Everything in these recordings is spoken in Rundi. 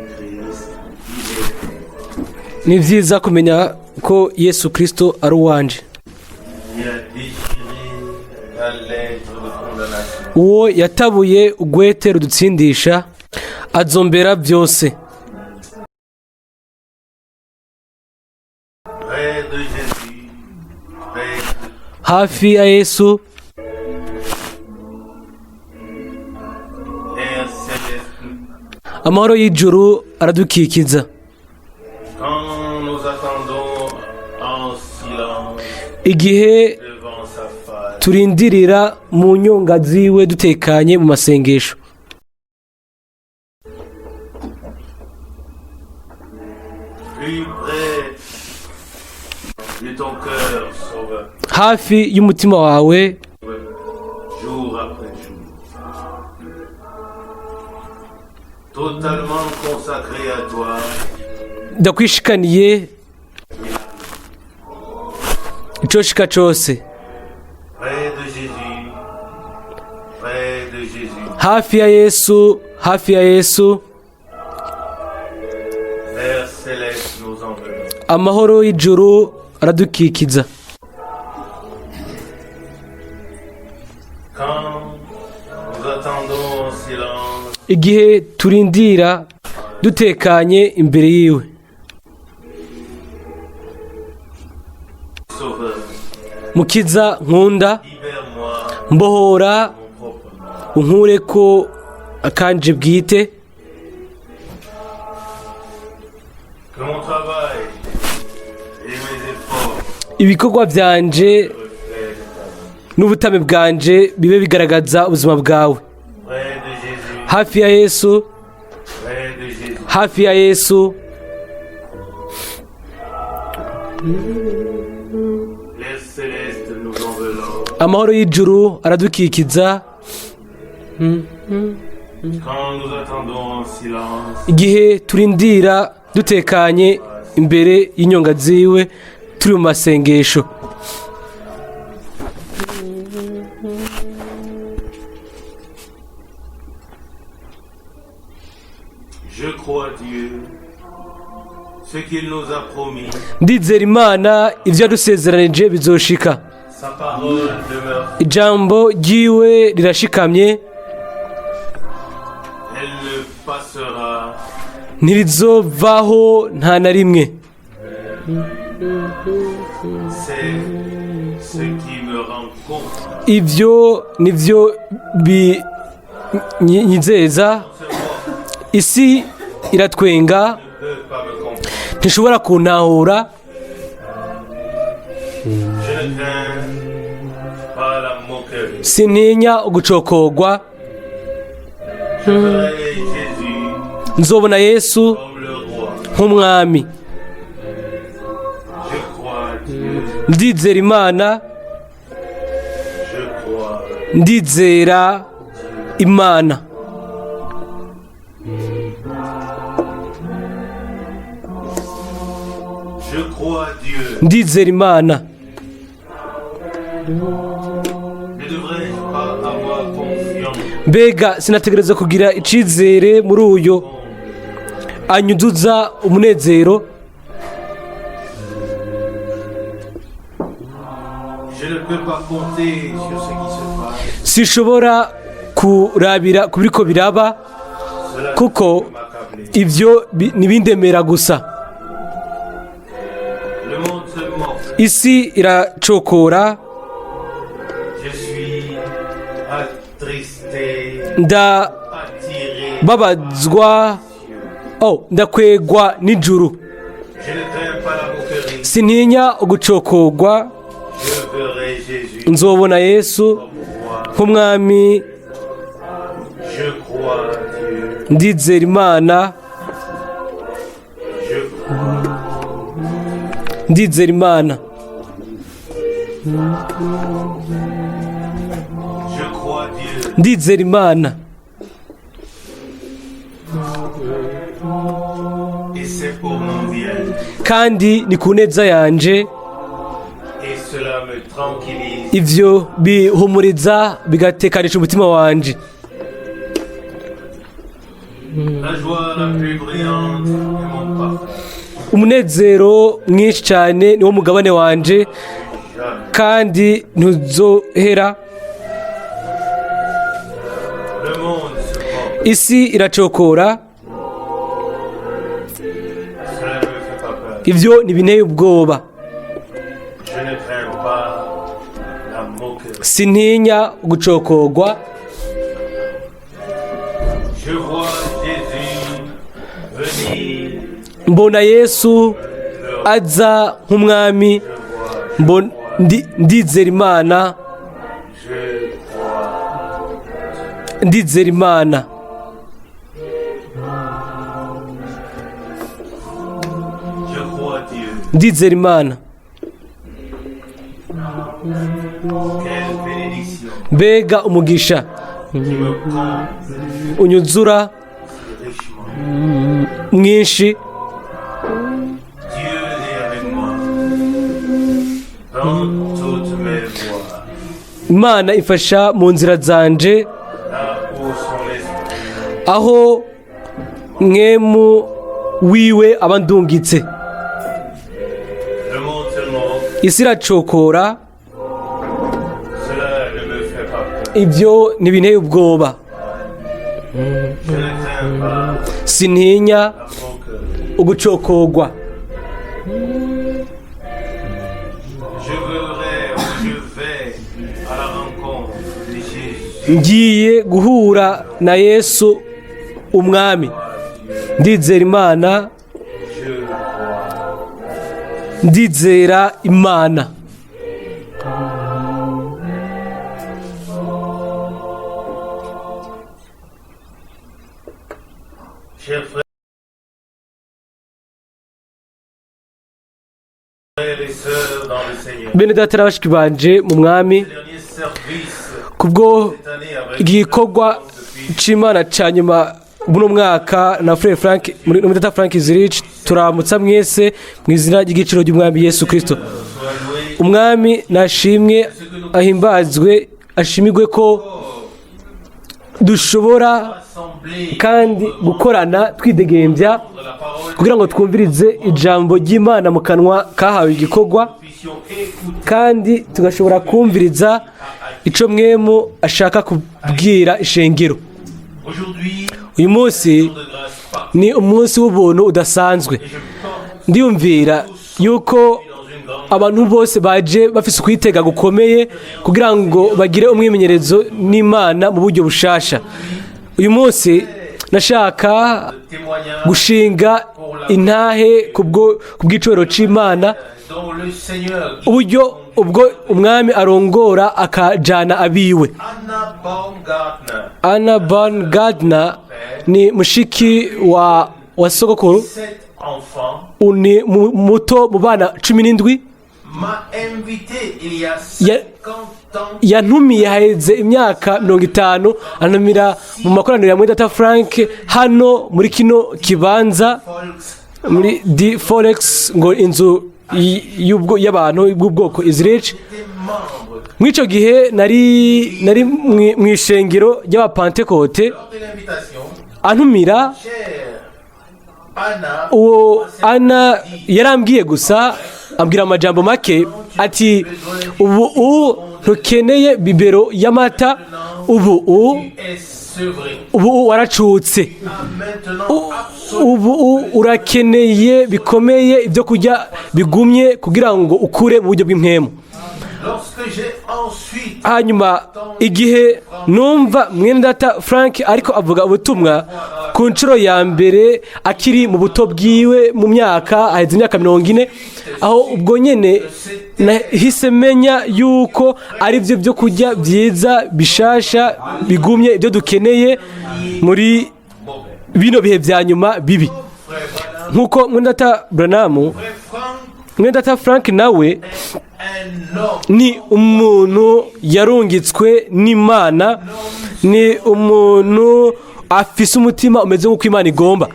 Christ vivait. Ni byiza kumenya ko Yesu Kristo ari uwanje. Il a déchiré la lettre de condamnation. Uwo yatabuye ugwete rudutsindisha azombera byose. Près de Jésus, près de Hafi ya Yesu. L'air céleste. Amahoro y'ijuru aradukikiza. Quand nous attendons en silence Igihe devant sa face, turindirira mu nyonga ziwe dutekanye mu masengesho. Plus près de ton cœur, Sauveur, Hafi y'umutima wawe. Jour après jour. Totalement consacré à toi, Ndakwishikaniye icoshika cose. Près de Jésus, près de Jésus, Hafi ya Yesu, hafi ya Yesu. L'air céleste nous enveloppe. Amahoro y'ijuru aradukikiza. Quand nous attendons en silence, Igihe turindira dutekanye imbere yiwe. Sauveur, Mukiza nkunda, libère-moi mbohora, mon propre mal. unkure ko akanje bwite. Que mon travail et mes efforts Ibikorwa byanje reflètent ta vie. n'ubutame bwanje bibe bigaragaza ubuzima bwawe. Près de Jésus, Hafi ya Yesu, près de Jésus, hafi ya Yesu. L'air céleste nous enveloppe. Amahoro y'ijuru aradukikiza. Quand nous attendons en silence, Igihe turindira dutekanye imbere y'inyonga ziwe turi mu masengesho. Je crois Dieu, ce qu'il nous a promis, Ndizera Imana, ibyo yadusezeranije bizoshika. Sa parole demeure, Ijambo ryiwe rirashikamye. Elle ne passera. Ntirizovaho nta na rimwe. C'est ce qui me rend confiant. Ibyo nibyo binyizeza. Isi iratwenga. Ne peut pas me comprendre. Ntishobora kuntahura. Je ne crains pas la moquerie. Sintinya ugucokogwa. Je verrai Jésus Nzobona Yesu comme le roi. nk'umwami. Je crois Dieu, Ndizera Imana. Je crois. Ndizera Imana. Je crois Dieu. Ndizera Imana. Ne devrais-je pas avoir confiance Mbega sinategereza kugira icizere muri uyo anyuzuza umunezero? Je ne peux pas compter sur ce qui se passe. Sinshobora kurabira ku biriko biraba. Cela ne Kuko peut m'accabler. Ibyo nibindemera gusa. Le monde se moque. Isi iracokora. Je suis attristé, attiré. Ndababazwa, oh, ndakwegwa n'ijuru. Je ne crains pas la moquerie. Sintinya ugucokogwa. Je verrai Jésus Nzobona Yesu comme roi. nk'umwami. Je crois Dieu. Ndizera Imana. Je crois. Ndizera Imana. Je crois Dieu. Ndizera Imana. Et c'est pour mon bien. Kandi ni ku neza yanje. Et cela me tranquillise. Ivyo bihumuriza bigatekanisha umutima wanje. La joie la plus brillante est mon partage. Umunezero mwinshi cyane niwo mugabane wanje. Jamais. Kandi ntuzohera. Le monde se moque. Isi iracokora. Cela ne me fait pas peur. Ibyo ntibinteye ubwoba. Je ne crains pas la moquerie. Sintinya gucokorwa. Je vois Jésus venir. Mbona Yesu aza nk'umwami. Je vois, Ndizera Imana. je crois. Ndizera Imana. Je crois Dieu. Ndizera Imana. Quelle bénédiction Mbega umugisha qui me comble unyuzura richement. mwinshi. Dieu est avec moi dans toutes mes voies. Imana ifasha mu nzira zanje. Là où son esprit Aho mwemu wiwe aba ndungitse. Le monde se moque. Isi iracokora. Cela ne me fait pas peur. Ibyo ntibinteye ubwoba. Je ne crains pas Sintinya la moquerie. ugucokorwa. Je verrai où je vais à la rencontre de Jésus. Ngiye guhura na Yesu umwami. Ndizera Imana. Je crois. Ndizera Imana. Chers frères et sœurs dans le Seigneur, Bene data na bashiki banje mu mwami, dernier service kubwo cette année avec igikorwa c'Imana ca nyuma buno mwaka na frère Frank muri muri data Frank Zurich, turamutsa mwese mu izina ry'igiciro ry'umwami Yesu Kristo. soit loué Umwami nashimwe, ahimbazwe, ashimigwe ko dushobora assemblé kandi gukorana twidegembya la parole kugira ngo twumvirize ijambo ry'Imana mu kanwa kahawe igikorwa, puissions écouter kandi tugashobora kumviriza ico mwemu ashaka kubwira ishengero. Aujourd'hui Uyu munsi de grâce pas ni umunsi w'ubuntu udasanzwe. Et je pense Ndiyumvira yuko dans une grande abantu bose baje bafise ukwitega gukomeye kugira ngo bagire umwimenyerezo n'Imana mu buryo bushasha. Uyu munsi nashaka témoignage gushinga intahe kubw'icubahiro c'Imana, dont le Seigneur guide uburyo ubwo umwami arongora akajana abiwe. Anna Baumgartner, Anna Bon Gardner ni mushiki wa sogokuru. sept enfants, Ni muto mu bana 17. m'a invité il y a 50 ans Yantumiye haheze imyaka 50, antumira mu makoraniro ya mwedata Frank hano muri kino kibanza, Volks muri di forex, ngo inzu y'abantu b'ubwoko Israel. était membre Muri icyo gihe nari mu ishengero ry'abapantekote. lors de l'invitation. Antumira, Chère Anna, uwo Ana yarambwiye gusa, ambwira amajambo make ati: "Ubu ntukeneye bibero y'amata, ubu tu es sevré. ubu waracutse. Ah, maintenant absolument Ubu urakeneye bikomeye ibyo kurya bigumye kugira ngo ukure mu buryo bw'impwemu." Lorsque j'ai ensuite Hanyuma igihe numva mwene data Frank ariko avuga ubutumwa ku nshuro ya mbere akiri mu buto bwiwe, mu myaka aheze imyaka 40, aho ubwo nyine nahise menya yuko ari byo byo kurya byiza bishasha bigumye, ibyo dukeneye muri bino bihe bya nyuma bibi. frère Branham, Nk'uko mwene data Branham, frère Frank mwene data Frank nawe un homme ni umuntu yarungitswe n'Imana, ni umuntu afise umutima umeze nk'uko Imana igomba.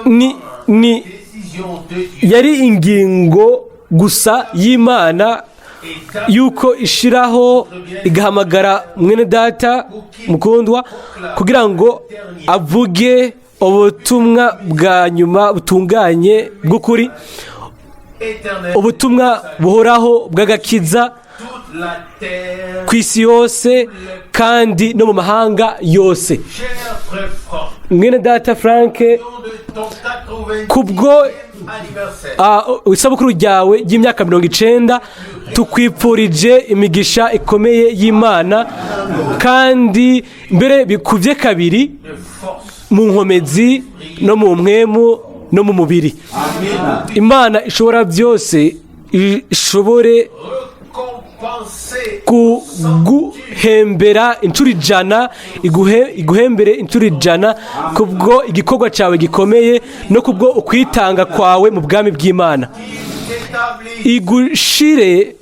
Uniquement Ni décision de Dieu yari ingingo gusa y'Imana. Yuko ishiraho igahamagara mwene data mukundwa kugira ngo avuge ubutumwa bwa nyuma butunganye bw'ukuri, éternel, ubutumwa buhoraho bw'agakiza toute la terre. ku isi yose kandi no mu mahanga yose. Cher frère Franck, Mwene data Frank, de ton 80e kubwo anniversaire, isabukuru ryawe ry'imyaka 90, tukwipfurije imigisha ikomeye y'Imana, kandi mbere bikubye kabiri de force, mu nkomezi no mu mpwemu no mu mubiri. Imana ishobora byose ishobore récompenser kuguhembera inshuro 100, iguhembere inshuro 100 kubwo igikorwa cyawe gikomeye no kubwo ukwitanga kwawe mu bwami bw'Imana. T'établir Igushire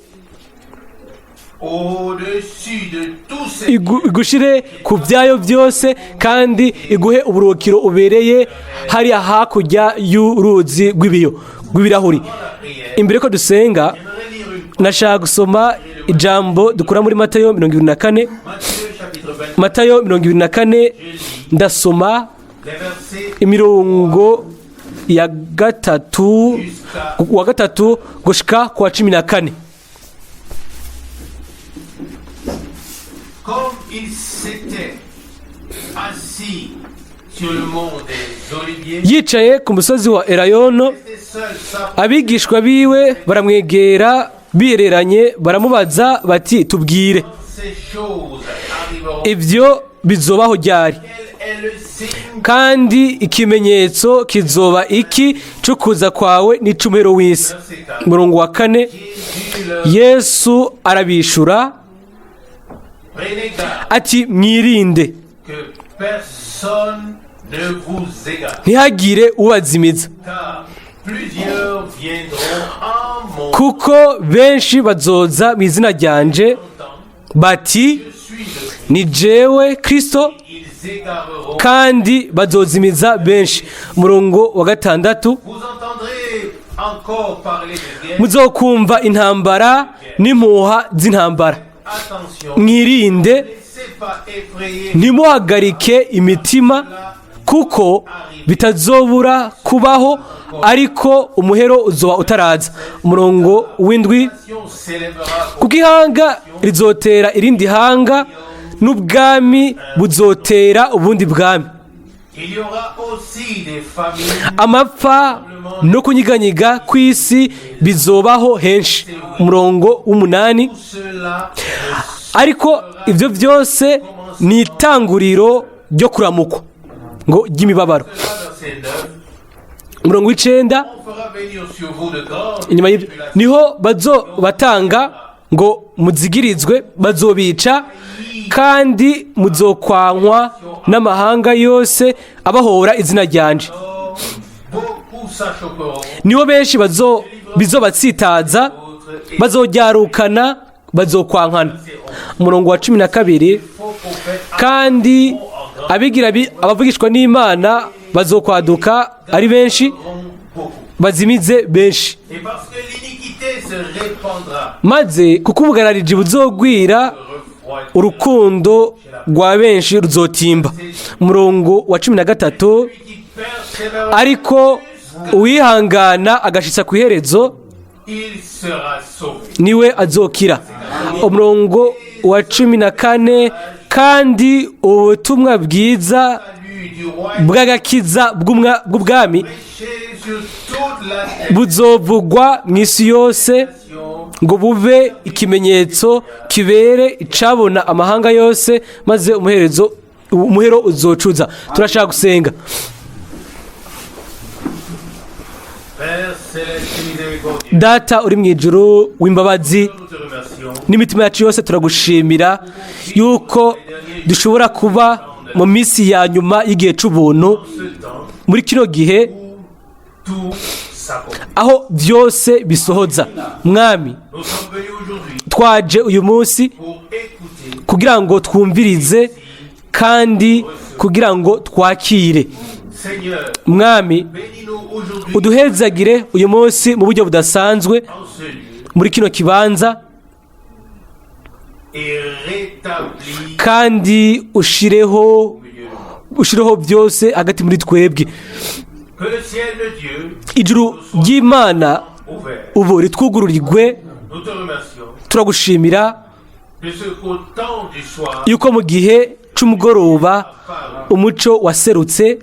au-dessus de tous ces igushire ku byayo byose, kandi iguhe uburuhukiro ubereye hariya hakurya y'uruzi rw'ibiyo rw'ibirahuri. Imbere ko dusenga, J'aimerais lire une nashaka gusoma ijambo dukura muri Matayo 24. Matthieu chapitre 20, Matayo 24, ndasoma les versets imirongo ya gatatu, wa gatatu gushika ku wa 14. Comme il s'était assis sur le mont des Oliviers, Yicaye ku musozi wa Elayono, resté seul, sa abigishwa biwe baramwegera bihereranye, baramubaza bati: "Tubwire, ces choses arriveront. ibyo bizobaho ryari? Quel est le signe Kandi ikimenyetso kizoba iki cyo kuza kwawe n'icumero w'isi?" Umurongo wa 4. Jésus leur Yesu arabishura prenez garde ati: "Mwirinde que personne ne vous égare, ntihagire ubazimiza, car plusieurs viendront en mon kuko benshi bazoza mu izina ryanje bati: je suis le 'Ni jewe Kristo,' Ils égareront. kandi bazozimiza benshi." Umurongo wa 6. Vous entendrez encore parler de guerre. Muzokumva intambara n'impuha z'intambara. Attention, Mwirinde, ne laissez pas effrayer ntimuhagarike imitima, kuko bitazobura kubaho, ariko umuhero uzoba utaraza. Umurongo w'7. Nation s'élèvera Kuko ihanga rizotera irindi hanga, n'ubwami buzotera ubundi bwami. Il y aura aussi des famines. Amapfa no kunyiganyiga kw'isi bizobaho henshi. Umurongo w'8. Tout cela Ariko ibyo byose ni itanguriro ryo kuramukwa ngo ry'imibabaro. Verset 9. Umurongo w'9. On fera venir sur vous de grandes Inyuma y'ibyo niho bazobatanga ngo muzigirizwe, bazobica, kandi muzokwankwa n'amahanga yose abahora izina ryanje. Beaucoup s'achoqueront Niho benshi bazo bizobatsitaza, bazoryarukana, bazokwankana. Umurongo wa 12. Faux prophètes Kandi abigira abavugishwa n'Imana bazokwaduka ari benshi, auront beaucoup. bazimize benshi. Et parce que l'iniquité se répandra, Maze kuko ubugarariji buzogwira, refroidira. urukundo rwa benshi ruzotimba. Umurongo wa 13. Celui qui persévère, Ariko uwihangana agashitsa ku iherezo, il sera sauvé. niwe azokira. Umurongo wa 14. Kandi ubutumwa bwiza Salut du roi bw'agakiza bw'ubwami prêché sur toute la terre. buzovugwa mu isi yose ngo bube ikimenyetso kibere icabona amahanga yose, maze umuherezo umuhero uzocuza. Turashaka gusenga. Père céleste et miséricordieux, Data uri mu ijuru w'imbabazi, nous te remercions n'imitima yacu yose turagushimira yuko dushobora kuba mu minsi ya nyuma y'igihe c'ubuntu, ce temps muri kino gihe tout s'accomplit. aho byose bisohoza. Mwami, Nous sommes venus aujourd'hui twaje uyu munsi pour écouter kugira ngo twumvirize kandi kugira ngo twakire. Seigneur, Mwami, bénis-nous aujourd'hui uduhezagire uyu munsi mu buryo budasanzwe en ce lieu muri kino kibanza Et rétablis Kandi ushireho au milieu de nous. Ushireho byose hagati muri twebwe. Que le ciel de Dieu Ijuru ry'Imana ouvert. ubu ritwugururirwe. Nous te remercions Turagushimira de ce qu'au temps du soir yuko mu gihe c'umugoroba umuco waserutse et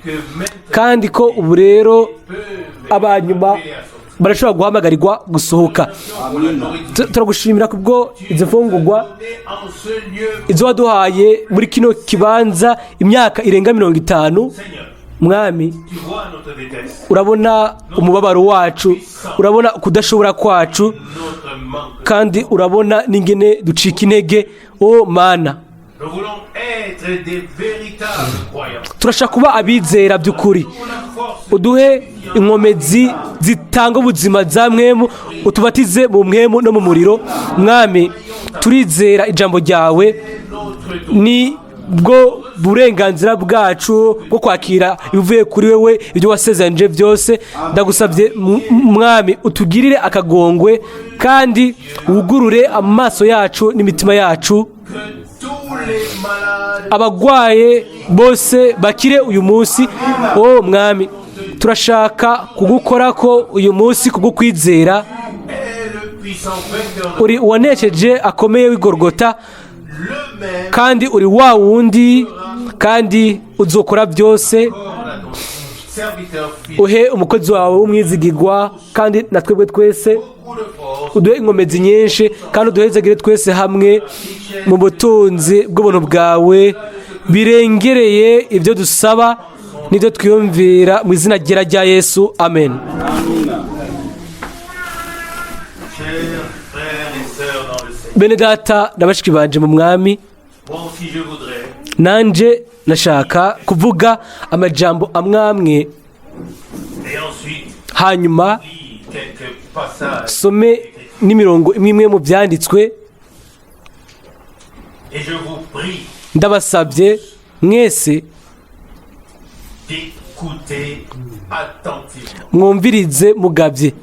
que maintenant kandi ko ubu rero peuvent abanyuma appeler à sortir. barashobora guhamagarirwa gusohoka. Pour la nourriture Turagushimira kubwo izo mfungurwa donnée en ce lieu, izo waduhaye muri kino kibanza imyaka irenga 50. Seigneur, Mwami, tu vois notre détresse, urabona umubabaro wacu, urabona kudashobora kwacu, notre manque. kandi urabona n'ingene ducika intege, o Mana. Nous voulons être des véritables croyants. Turashaka kuba abizera by'ukuri. Pour la force Uduhe inkomezi zitanga ubuzima za mpwemu, utubatize mu mpwemu no mu muriro. Mwami, turizera ijambo ryawe. Notre don. Ni bwo burenganzira bwacu bwo kwakira ibivuye kuri wewe, ibyo wasezeranyije byose. Ndagusabye, Mwami, utugirire akagongwe kandi wugurure amaso yacu n'imitima yacu. Que tous les malades Abagwaye bose bakire uyu munsi. O Mwami, turashaka kugukora ko uyu munsi kugukwizera. est le puissant vainqueur de Uri uwanesheje akomeye w'Igorogota, le même kandi uri wa wundi, kandi uzokora byose. Corps à ton serviteur fidèle. Uhe umukozi wawe w'umwizigirwa kandi na twebwe twese Beaucoup de force uduhe inkomezi nyinshi, kandi uduhezagire twese hamwe mu butunzi bw'ubuntu bwawe birengereye ibyo dusaba n'ibyo twiyumvira, mu izina ryera rya Yesu, amen. Chers frères et sœurs dans le Seigneur, Bene data na bashiki banje mu Mwami, moi aussi je voudrais nanje nashaka kuvuga amajambo amwamwe, et ensuite hanyuma lire quelques passages some n'imirongo imwe imwe mu byanditswe. Et je vous prie Ndabasabye mwese d'écouter attentivement. mwumvirize mugabye.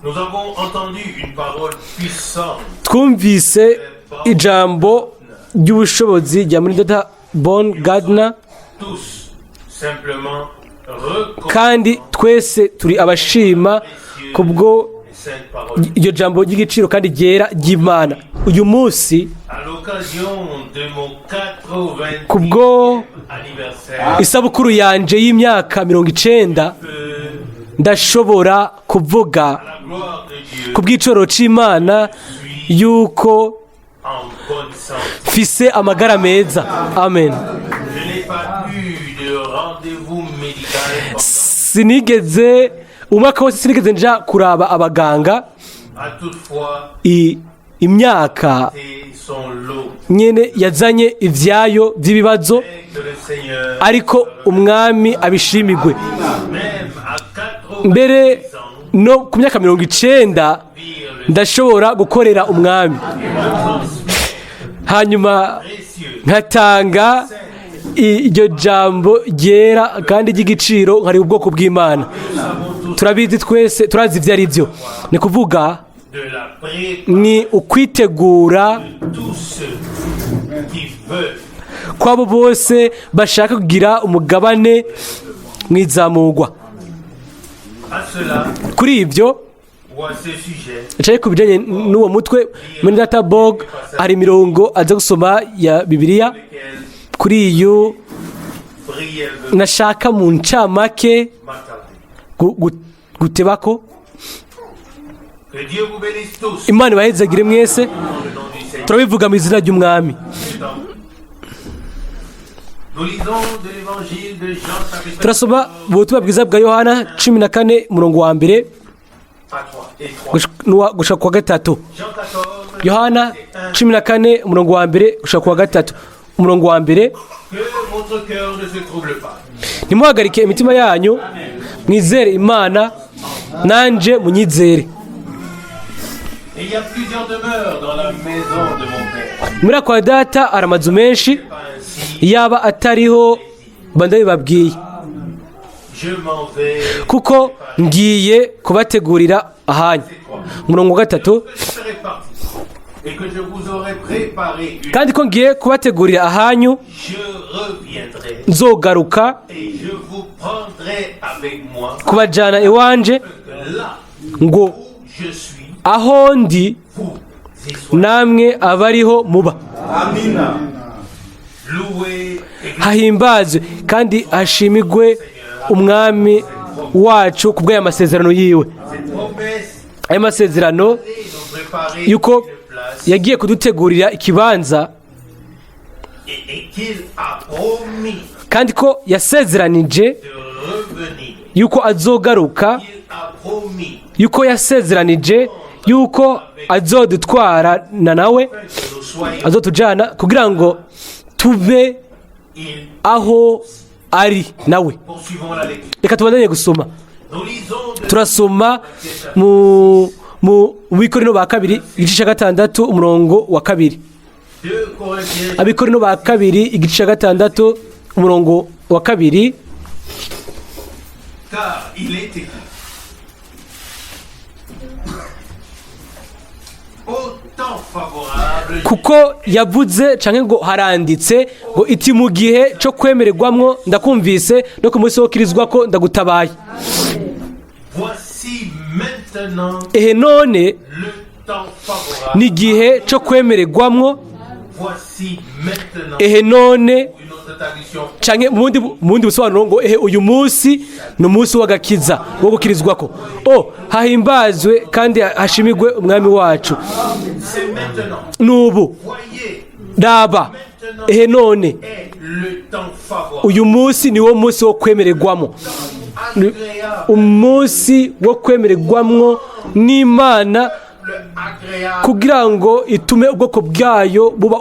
Nous avons entendu une parole puissante Twumvise ijambo ry'ubushobozi rya muri data Bon Gardner, tous simplement reconnaissant kandi twese turi abashima kubwo cette parole. Iryo jambo ry'igiciro kandi ryera ry'Imana uyu munsi. À l'occasion de mon 80e Kubwo anniversaire, isabukuru yanje y'imyaka 90, ndashobora kuvuga à la gloire de Dieu, ku bw'icoro c'Imana yuko en bonne santé. mfise amagara meza, amen. Je n'ai pas eu de rendez-vous médical pendant Sinigeze umwaka wose, sinigeze nja kuraba abaganga. a toutefois Imyaka été son lot. nyene yazanye ivyayo by'ibibazo, Et que le Seigneur, ariko Umwami abishimirwe. Même à 80 Mbere ans, no ku myaka 90 vire le ndashobora gukorera Umwami, hanyuma précieux nkatanga iryo jambo ryera kandi ry'igiciro, nkari ubwoko bw'Imana. Turabizi twese, turazi ibyo ari byo, ni kuvuga de la préparation ni ukwitegura tous ceux qui veulent kw'abo bose bashaka kugira umugabane mu izamurwa. À cela Kuri ibyo ou à ce sujet, ncaye ku bijyanye n'uwo mutwe, muri data Bog hari imirongo aza gusoma ya Bibiliya. Lesquels Kuri iyo brièvement nashaka mu ncamake m'attarder. gutebako. Que Dieu vous bénisse tous Imana ibahezagire mwese. Dans le nom du Seigneur. Turabivuga mu izina ry'Umwami. Nous lisons de l'évangile de Jean chapitre Turasoma ubutumwa bwiza bwa Yohana 14, umurongo wa mbere à 3 et 3. Gushika ku wa gatatu. Jean 14, Yohana 14, umurongo wa mbere gushika ku wa gatatu, umurongo wa mbere. Que votre cœur ne se trouble pas. Ntimuhagarike imitima yanyu, mwizere Imana, nanje munyizere. Et il y a plusieurs demeures dans la maison de mon Père. Muri kwa Data hari amazu menshi. Pas ainsi. Yaba atariho mba ndabibabwiye. Je m'en vais. Kuko ngiye kubategurira ahanyu. Umurongo wa gatatu. Je serai parti et que je vous aurai préparé une. Kandi ko ngiye kubategurira ahanyu, Je reviendrai nzogaruka et je vous prendrai avec moi, kubajyana iwanje, que là ngo où je suis, aho ndi vous y soyez. Namwe abariho muba. Amina. Loué et Hahimbazwe kandi hashimigwe Umwami wacu ku bw'aya masezerano yiwe. Cette promesse, Aya masezerano nous préparer yuko une place yagiye kudutegurira ikibanza, et qu'il a promis kandi ko yasezeranije de revenir. yuko azogaruka, Il a promis yuko yasezeranije yuko azodutwara na nawe, que nous soyons. azotujana kugira ngo tube Il aho ari nawe. Poursuivons la lecture. Reka tubandanye gusoma. Nous lisons de Turasoma mu Bikorino ba kabiri, igice cya gatandatu, umurongo wa 2. 2 Corinthiens Abikorino ba kabiri, igice cya gatandatu, umurongo wa 2. Car il est écrit: Au temps favorable, Kuko yavuze canke ngo haranditse ngo iti: mu gihe cyo kwemererwamwo ndakumvise, no ku munsi wo kirizwa ko ndagutabaye. Voici maintenant Ehe none le temps favorable. ni igihe cyo kwemererwamwo. Voici maintenant, Ehe none, une autre traduction, canke mu bundi busobanuro ngo: ehe uyu munsi ni umunsi w'agakiza, wo gukirizwako. O hahimbazwe kandi hashimigwe Umwami wacu. C'est maintenant. N'ubu. Voyez, Raba, ehe none est le temps favorable. uyu munsi ni wo munsi wo kwemererwamo. Agréable, Umunsi wo kwemererwamwo n'Imana, le agréable. kugira ngo itume ubwoko bwayo buba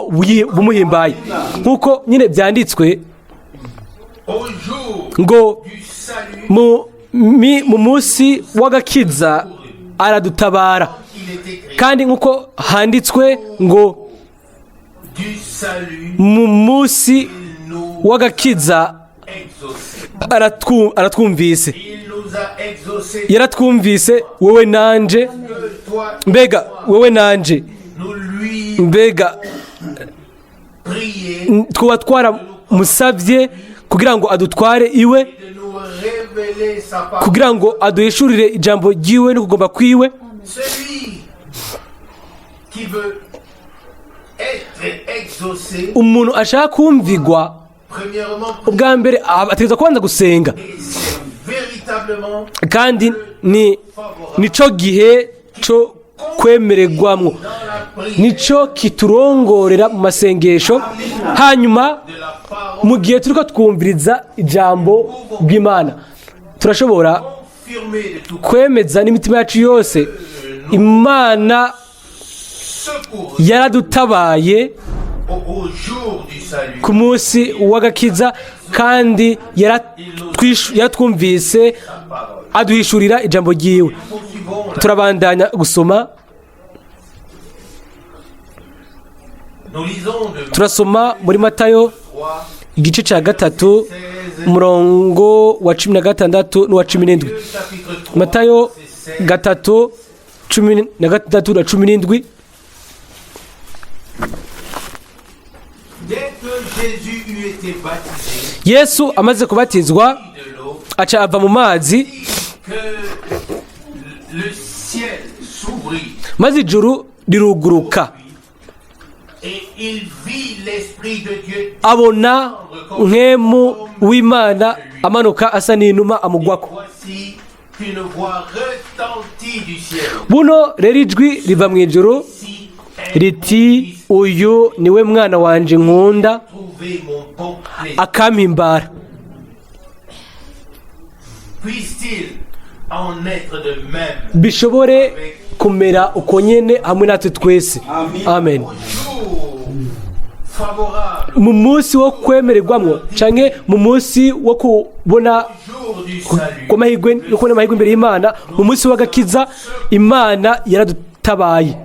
bumuhimbaye, nk'uko nyine byanditswe Au jour ngo du salut, mu munsi w'agakiza aradutabara. il est écrit, Kandi nk'uko handitswe ngo: du salut, mu munsi il nous w'agakiza exaucé. aratwumvise. Il nous a exaucé. Yaratwumvise wowe nanje. Que toi, Mbega wowe nanje, nous lui mbega prier twaba twaramusabye kugira ngo adutware iwe, de nous révéler sa parole. kugira ngo aduhishurire ijambo ryiwe no kugomba kwiwe? Celui qui veut être exaucé, Umuntu ashaka kumvigwa, premièrement, ubwa mbere ategerezwa kubanza gusenga. et c'est véritablement Kandi ni nico gihe cyo kwemererwamwo, dans la prière nico kiturongorera mu masengesho, hanyuma de la parole mu gihe turiko twumviriza ijambo ry'Imana, turashobora confirmée de tout kwemeza n'imitima yacu yose: Imana secours yaradutabaye au jour du salut. ku munsi w'agakiza, kandi yaratwumvise, aduhishurira ijambo ryiwe. Poursuivons. Turabandanya gusoma. Nous lisons de Turasoma muri Matayo, 3, igice cya gatatu, 16, umurongo wa 16 n'uwa 17. chapitre 3, Matayo verset 16. 3, 16 na 17. Dès que Jésus eut été baptisé Yesu amaze kubatizwa, de l'eau, aca ava mu mazi, que le ciel s'ouvrit maze ijuru riruguruka, et il vit l'Esprit de Dieu. Abona Mpwemu w'Imana amanuka asa n'inuma, amugwako. Voici qu'une voix retentit du ciel. Buno rero ijwi riva mu ijuru Si est riti: uyu niwe mwana wanje nkunda, trouvé mon bon plaisir. akampimbara. Puisse-t-il en être de même Bishobore kumera uko nyene hamwe natwe twese. Amen. au jour favorable, Mu munsi wo kwemererwamwo, canke mu munsi wo kubona jour du salut. kw'amahirwe, yo kubona amahirwe imbere y'Imana, mu munsi w'agakiza, Imana yaradutabaye.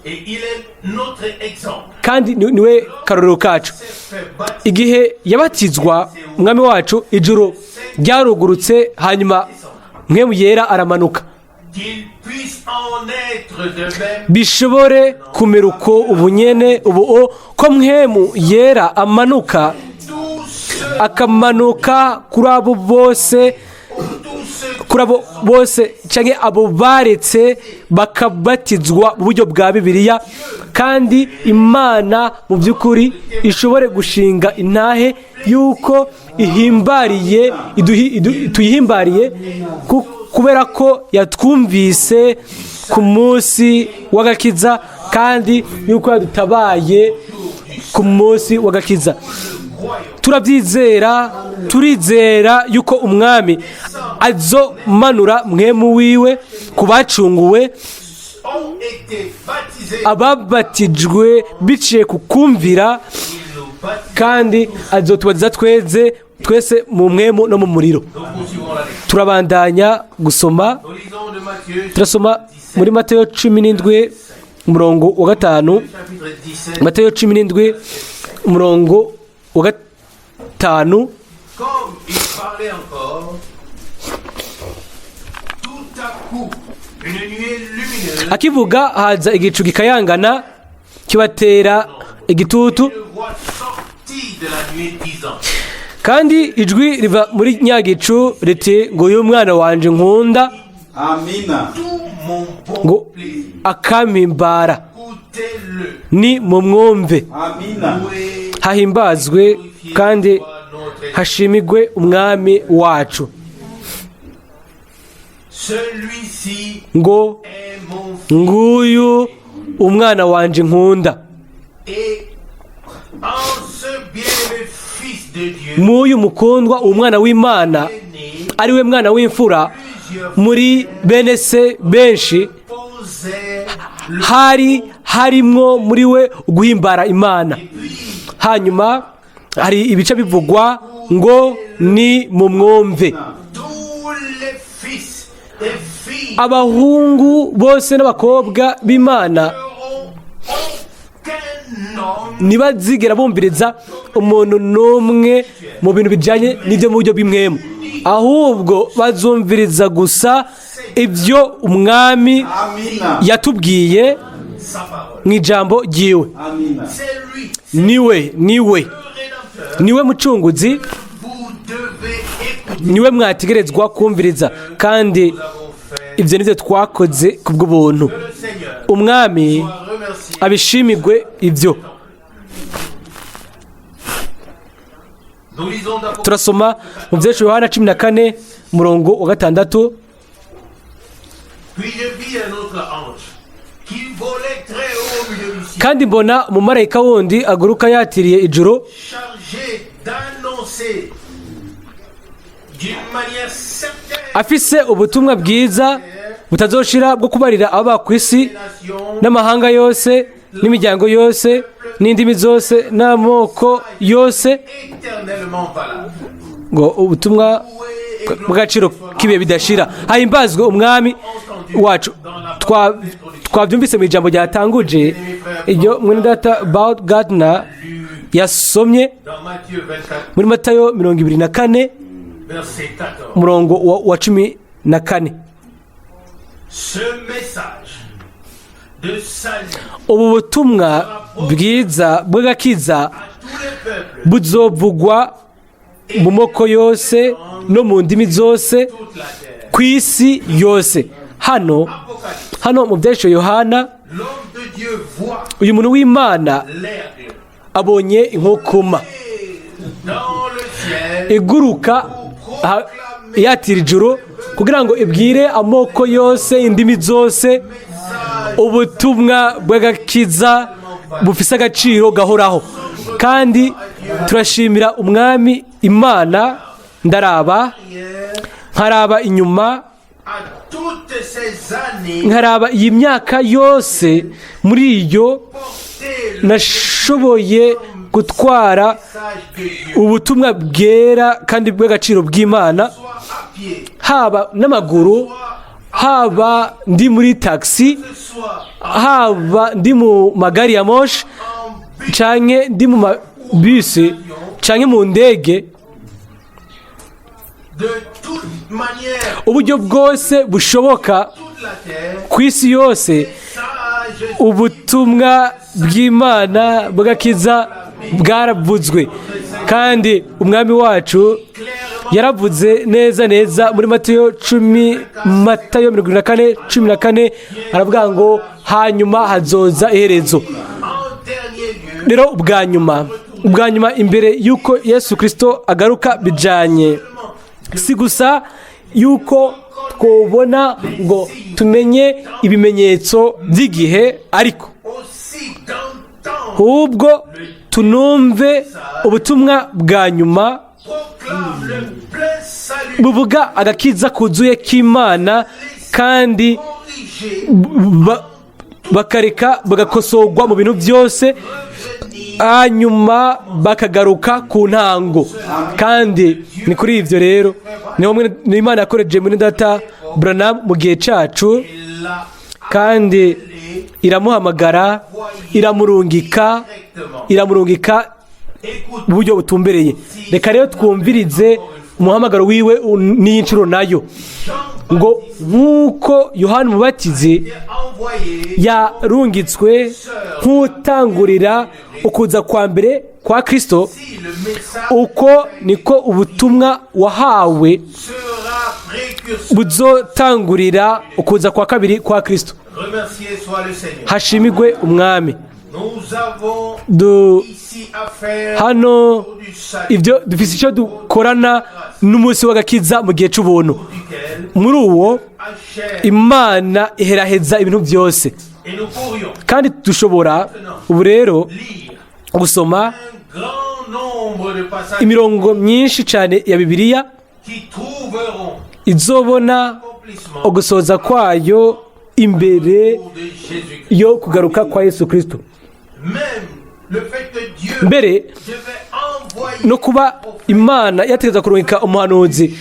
Et il est notre exemple. Kandi niwe karorero kacu. S'est fait baptiser Igihe yabatizwa umwami wacu, ijuru ryarugurutse, hanyuma Mpwemu Yera aramanuka. Qu'il puisse en être de même Bishobore kumera uko ubunyene ubu o ko Mpwemu Yera amanuka, tous ceux, akamanuka kuri abo bose, tous ceux kuri abo bose cyangwa abo baretse bakabatizwa mu buryo bwa Bibiliya, kandi Imana mu by'ukuri ishobore gushinga intahe y'uko ihimbariye tuyihimbariye kubera ko yatwumvise ku munsi w'agakiza, kandi y'uko yadutabaye ku munsi w'agakiza. Turabyizera, turizera yuko umwami azomanura Mpwemu wiwe ku bacunguwe, ont été baptisés. ababatijwe biciye ku kumvira, Il nous baptise. kandi azotubatiza tweze twese mu mpwemu no mu muriro. Nous poursuivons la lecture. Turabandanya gusoma. Nous lisons de Matthieu, Turasoma muri Mateyo 17, umurongo wa 5. chapitre 17. Mateyo 17, umurongo wa 5. Comme il parlait encore, tout à coup, une nuée lumineuse, Akivuga, haza igicu gikayangana kibatera igitutu, une voix sortit de la nuée disant, kandi ijwi riva muri nyagicu riti ngo: "Uyu mwana wanje nkunda, Amina. Tout mon bon ngo plaisir, akampimbara, écoutez-le. ni mu mwumve." Amina. Loué, Hahimbazwe kandi soit notre hashimigwe umwami wacu. Celui-ci Ngo: est mon fils. "Nguyu umwana wanje nkunda." Et en ce bien-aimé Fils de Dieu, Muyu mukundwa, umwana w'Imana, né, ari we mwana w'imfura muri bene se benshi, posait le hari harimwo muri we guhimbara Imana. Hanyuma hari ibice bivugwa ngo: "Ni mu mwumve." Tous les fils et filles Abahungu bose n'abakobwa b'Imana n'auront aucun homme ntibazigera bumviriza umuntu n'umwe mu bintu bijyanye n'ibyo mu buryo bw'impwemu, ahubwo bazumviriza gusa ibyo umwami Amina. yatubwiye sa parole. mu ijambo ryiwe. Amina. C'est lui, Niwe, niwe, le Rédempteur. niwe mucunguzi, Vous devez écouter. niwe mwategerezwa kumviriza, kandi Nous avons fait ibyo nibyo twakoze ku bw'ubuntu. que le Seigneur Umwami soit remercié. abishimigwe ibyo. Nous lisons d'Apocalypse Turasoma mu Byahishuriwe Yohana 14, umurongo wa 6. Puis je vis un autre ange qui volait très haut au milieu du ciel, Kandi mbona umumarayika wundi aguruka yatiriye ijuru, chargé d'annoncer d'une manière certaine afise ubutumwa bwiza butazoshira bwo kubarira aba ku isi, les nations, n'amahanga yose, n'imiryango yose, n'indimi zose, n'amoko yose, éternellement valable. ngo ubutumwa bw'agaciro k'ibihe bidashira. Hahimbazwe umwami wacu. Twabyumvise mu ijambo ryatanguje iryo mwene data Baud Gardner yasomye Dans Matthieu 24, muri Matayo 24, verset 14. umurongo wa 14. Ce message de salut Ubu butumwa bwiza bw'agakiza à tous les peuples, buzovugwa mu moko yose no mu ndimi zose toute la terre. ku isi yose. Hano, Apocalypse. hano mu Byahishuriwe Yohana, L'homme de Dieu voit uyu muntu w'Imana l'aigle abonye inkukuma dans le ciel iguruka yatira ijuru kugira ngo ibwire amoko yose, indimi zose, ubutumwa bw'agakiza bufise agaciro gahoraho. Kandi turashimira umwami Imana. Ndaraba, nkaraba inyuma, à toutes ces années nkaraba iyi myaka yose, muri iyo porter le nashoboye gutwara message de Dieu, ubutumwa bwera kandi bw'agaciro bw'Imana, soit à pied, haba n'amaguru, soit Haba ndi muri taxi, haba ndi mu magari ya moshi, canke ndi mu mabisi, canke mu ndege, De toute manière, uburyo bwose bushoboka, toute la terre, ku isi yose, sage ubutumwa bw'Imana bw'agakiza bwaravuzwe. Kandi Umwami wacu yaravuze neza neza muri Matayo 10, Matayo 24:14, aravuga ngo hanyuma hazoza iherezo. En dernier lieu, Rero ubwa nyuma imbere y'uko Yesu Kirisito agaruka, bijanye si gusa y'uko twobona ngo tumenye ibimenyetso by'igihe, ariko aussi d'entendre ahubwo tunumve ubutumwa bwa nyuma proclame le plein salut buvuga agakiza kuzuye k'Imana, kandi corrigé bakareka bagakosorwa mu bintu byose, hanyuma bakagaruka ku ntango. Kandi ni kuri ibyo rero niho ni Imana yakoreje muri data Branham mu gihe cyacu, l'a kandi iramuhamagara, iramurungika Écoute mu buryo butumbereye. Reka rero twumvirize umuhamagaro wiwe n'inshuro nayo, ngo nk'uko Yohani Umubatizi envoyé yarungitswe nk'utangurira ukuza kwa mbere kwa Kirisito, si le message uko niko ubutumwa wahawe sera précurseur. buzotangurira ukuza kwa kabiri kwa Kirisito. Remercié soit le Seigneur. Hashimigwe Umwami. Nous avons ici affaire Hano du salut ibyo dufite icyo dukorana n'umunsi w'agakiza mu gihe cy'ubuntu, duquel muri uwo achève. Imana iheraheza ibintu byose. Et nous pourrions Kandi dushobora ubu rero lire gusoma un grand nombre de passages imirongo myinshi cyane ya Bibiliya qui trouveront izobona accomplissement ugusoza kwayo imbere de Jésus-Christ. yo kugaruka kwa Yesu Kirisito. Même le fait que Dieu Mbere devait envoyer no kuba Imana yategeza kurungika umuhanuzi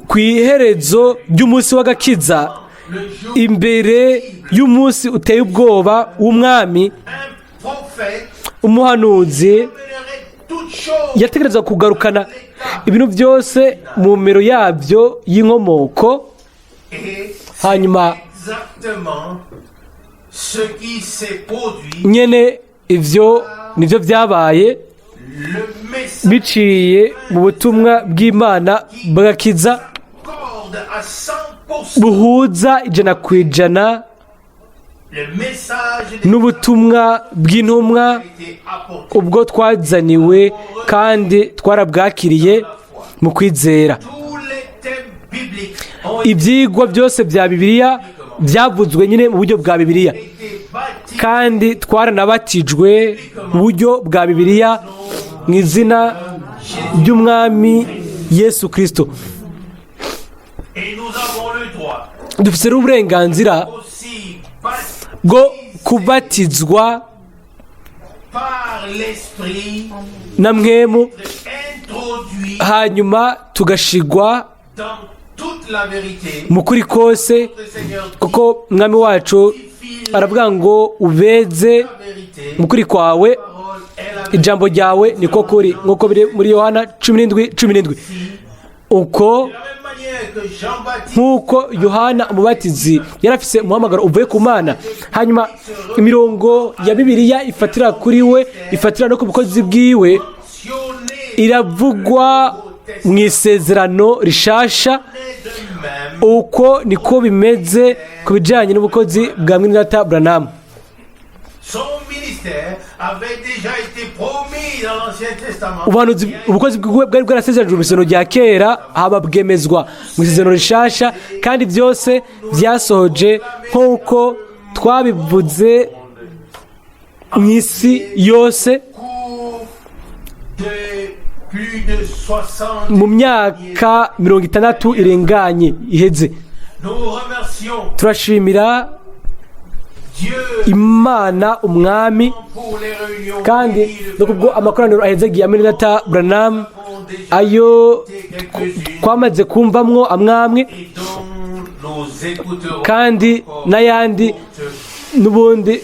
ku iherezo ry'umunsi w'agakiza, le jour imbere y'umunsi uteye ubwoba w'Umwami, un prophète umuhanuzi amènerait toutes choses yategereza kugarukana ibintu byose mu mero yabyo y'inkomoko. Et Hanyuma exactement ce qui s'est produit, nyene ivyo nivyo byabaye le message biciye mu butumwa bw'Imana bw'agakiza accorde à 100% buhuza 100% le message des n'ubutumwa bw'intumwa a été apporté. ubwo twazaniwe, kandi twarabwakiriye mu kwizera. Tous les thèmes bibliques ont Ibyigwa byose bya Bibiliya byavuzwe nyine mu buryo bwa Bibiliya, été bâtis kandi twaranabatijwe mu buryo bwa Bibiliya mu izina ry'Umwami Yesu Kirisito. Et nous avons le droit Dufite rero uburenganzira aussi bâtis bwo kubatizwa par l'Esprit, na Mpwemu, introduit hanyuma tugashigwa dans toute la vérité. mu kuri kose, Le Seigneur dit, kuko Mwami wacu aravuga ngo ubeze la vérité, mu kuri kwawe, parole est la vérité. ijambo ryawe niko kuri, nk'uko biri muri Yohana 17:17 uko. De la même manière que Jean-Baptiste Nk'uko Yohana Umubatizi yari afise umuhamagaro uvuye ku Mana, hanyuma imirongo ya Bibiliya ifatira kuri we, ifatira no ku bukozi bwiwe, mentionné iravugwa mu Isezerano Rishasha, de même uko niko bimeze ku bijyanye n'ubukozi bwa Mwenedata Branham. Son ministère avait déjà été promis dans l'Ancien Testament. Ubuhanuzi, ubukozi bwiwe bwari bwarasezeranijwe mu Isezerano rya Kera, haba bwemezwa mu Isezerano Rishasha, kandi byose byasohoje nk'uko twabivuze mu isi yose Cours de plus de 60 mu myaka 60 irenganye iheze. Nous remercions Turashimira Dieu Imana Umwami pour les réunions kandi no kubwo amakoraniro ahezagiye Aminata Branham, ayo twamaze kumvamwo amwamwe et dont Nous écouterons Kandi n'ayandi n'ubundi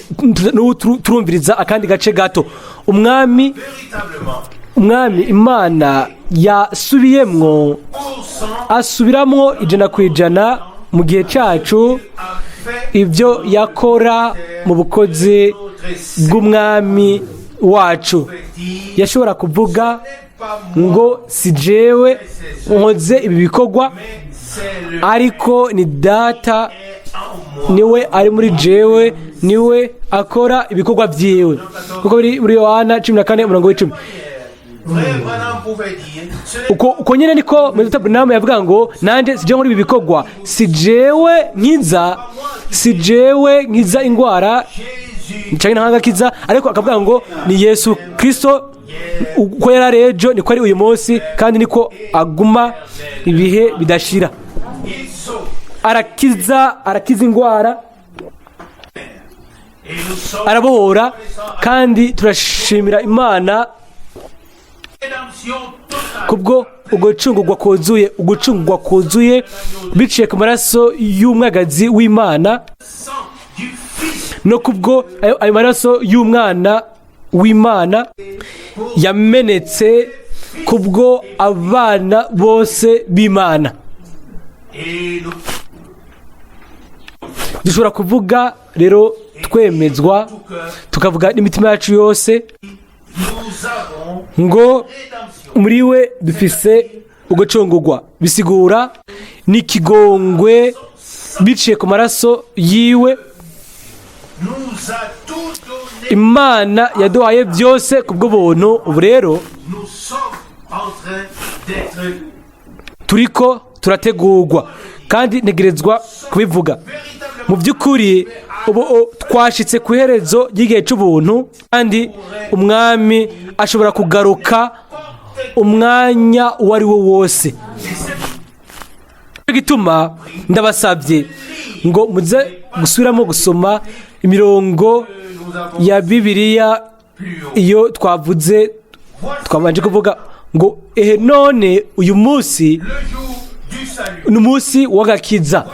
n'ubu turumviriza akandi gace gato. Umwami, véritablement Umwami Imana yasubiyemwo, pour cent asubiramwo 100% mu gihe cyacu a fait ibyo yakora mu bukozi notre bw'Umwami wacu. dire Yashobora kuvuga pas moi, ngo: "Si jewe nkoze ibi bikorwa, c'est le ariko ni Data en moi. niwe ari muri jewe, niwe akora ibikorwa byiwe", kuko biri muri Yohana 14 umurongo w'10. Frère Branham pouvait dire, ce n'est Uko nyine niko Mwene Branham yavuga ngo: "Nanjye si jewe nkora ibi bikorwa, si jewe nkiza, si jewe nkiza indwara Jésus canke ntagakiza", ariko akavuga ngo ni Yesu Kristo. Uko yari ari ejo, niko ari uyu munsi, kandi niko aguma ibihe bidashira. Il sauve. Arakiza, arakiza indwara, Et nous sommes arabohora, kandi turashimira Imana rédemption totale. kubwo ugucungurwa kuzuye, ugucungurwa kuzuye biciye ku maraso y'umwagazi w'Imana, Sang du Fils no kubwo ayo maraso y'Umwana w'Imana yamenetse kubwo abana bose b'Imana. Et nous Dushobora kuvuga rero twemezwa, tout cœur, tukavuga n'imitima yacu yose nous avons ngo rédemption. muri we dufise ugucungurwa, bisigura n'ikigongwe biciye ku maraso yiwe. Nous a tout donné. Imana yaduhaye byose ku bw'ubuntu. Ubu rero Nous sommes en train d'être turiko turategurwa, kandi ntegerezwa kubivuga. véritablement Mu by'ukuri ubu twashitse ku iherezo ry'igihe cy'ubuntu, kandi Umwami ashobora kugaruka umwanya uwo ari wo wose. Nicyo gituma ndabasabye ngo muze gusubiramo gusoma imirongo ya Bibiliya iyo twavuze, twabanje kuvuga ngo: "Ehe none uyu munsi le jour du salut. ni umunsi w'agakiza.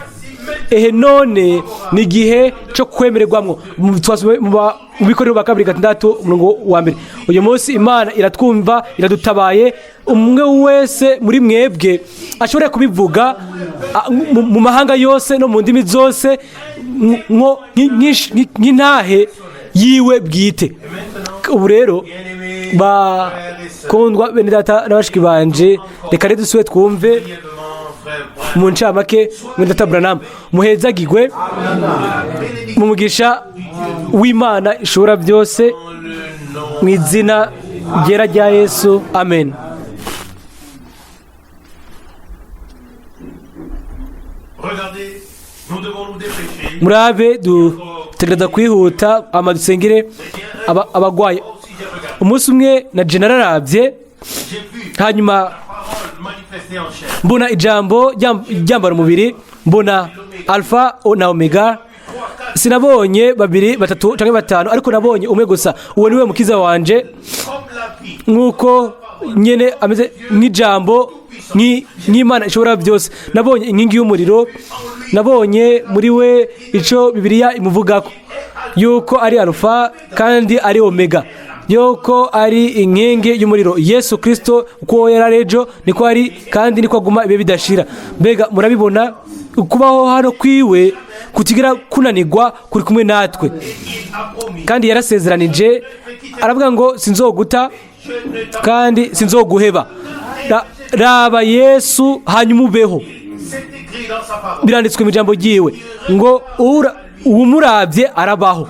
Ehe none ni igihe cyo kwemererwamwo." Twasomye mu Bikorero ba kabiri 6 umurongo wa 1. Uyu munsi Imana iratwumva, iradutabaye. Umwe wese muri mwebwe ashobore kubivuga mu mahanga yose no mu ndimi zose nk'intahe yiwe bwite. Ubu rero, bakundwa bene data na bashiki banje, reka rero dusubire twumve Brièvement, frère Branham. mu ncamake mwene data Branham. Muhezagigwe mu mugisha w'Imana ishobora byose, Dans le nom mu izina ryera rya Yesu, amen. Regardez, nous devons nous dépêcher. Murabe, dutegereza kwihuta ama dusengere abagwayi. Aussi, j'ai regardé. Umunsi umwe na je nararabye, J'ai vu hanyuma la parole manifestée en chair. mbona ijambo ryambara umubiri, mbona Alfa na Omega. Sinabonye babiri, batatu cyangwa batanu, ariko nabonye umwe gusa. Uwo niwe Mukiza wanje. Comme la vie. Nk'uko nyine ameze nk'ijambo, nk'Imana ishobora byose. Nabonye inkingi y'umuriro, nabonye muri we icyo Bibiliya imuvugako, yuko ari Alufa kandi ari Omega, yuko ari inkingi y'umuriro. Yesu Kirisito uko yari ari ejo, niko ari kandi niko aguma ibihe bidashira. Mbega murabibona? Ukubaho hano kwiwe kutigera kunanirwa kuri kumwe natwe. Il a promis. Kandi yarasezeranije, aravuga ngo: "Sinzoguta kandi sinzoguheba." Raba Yesu hanyuma ubeho. C'est écrit dans sa parole. Biranditswe mu ijambo ryiwe ngo uwumurabye arabaho.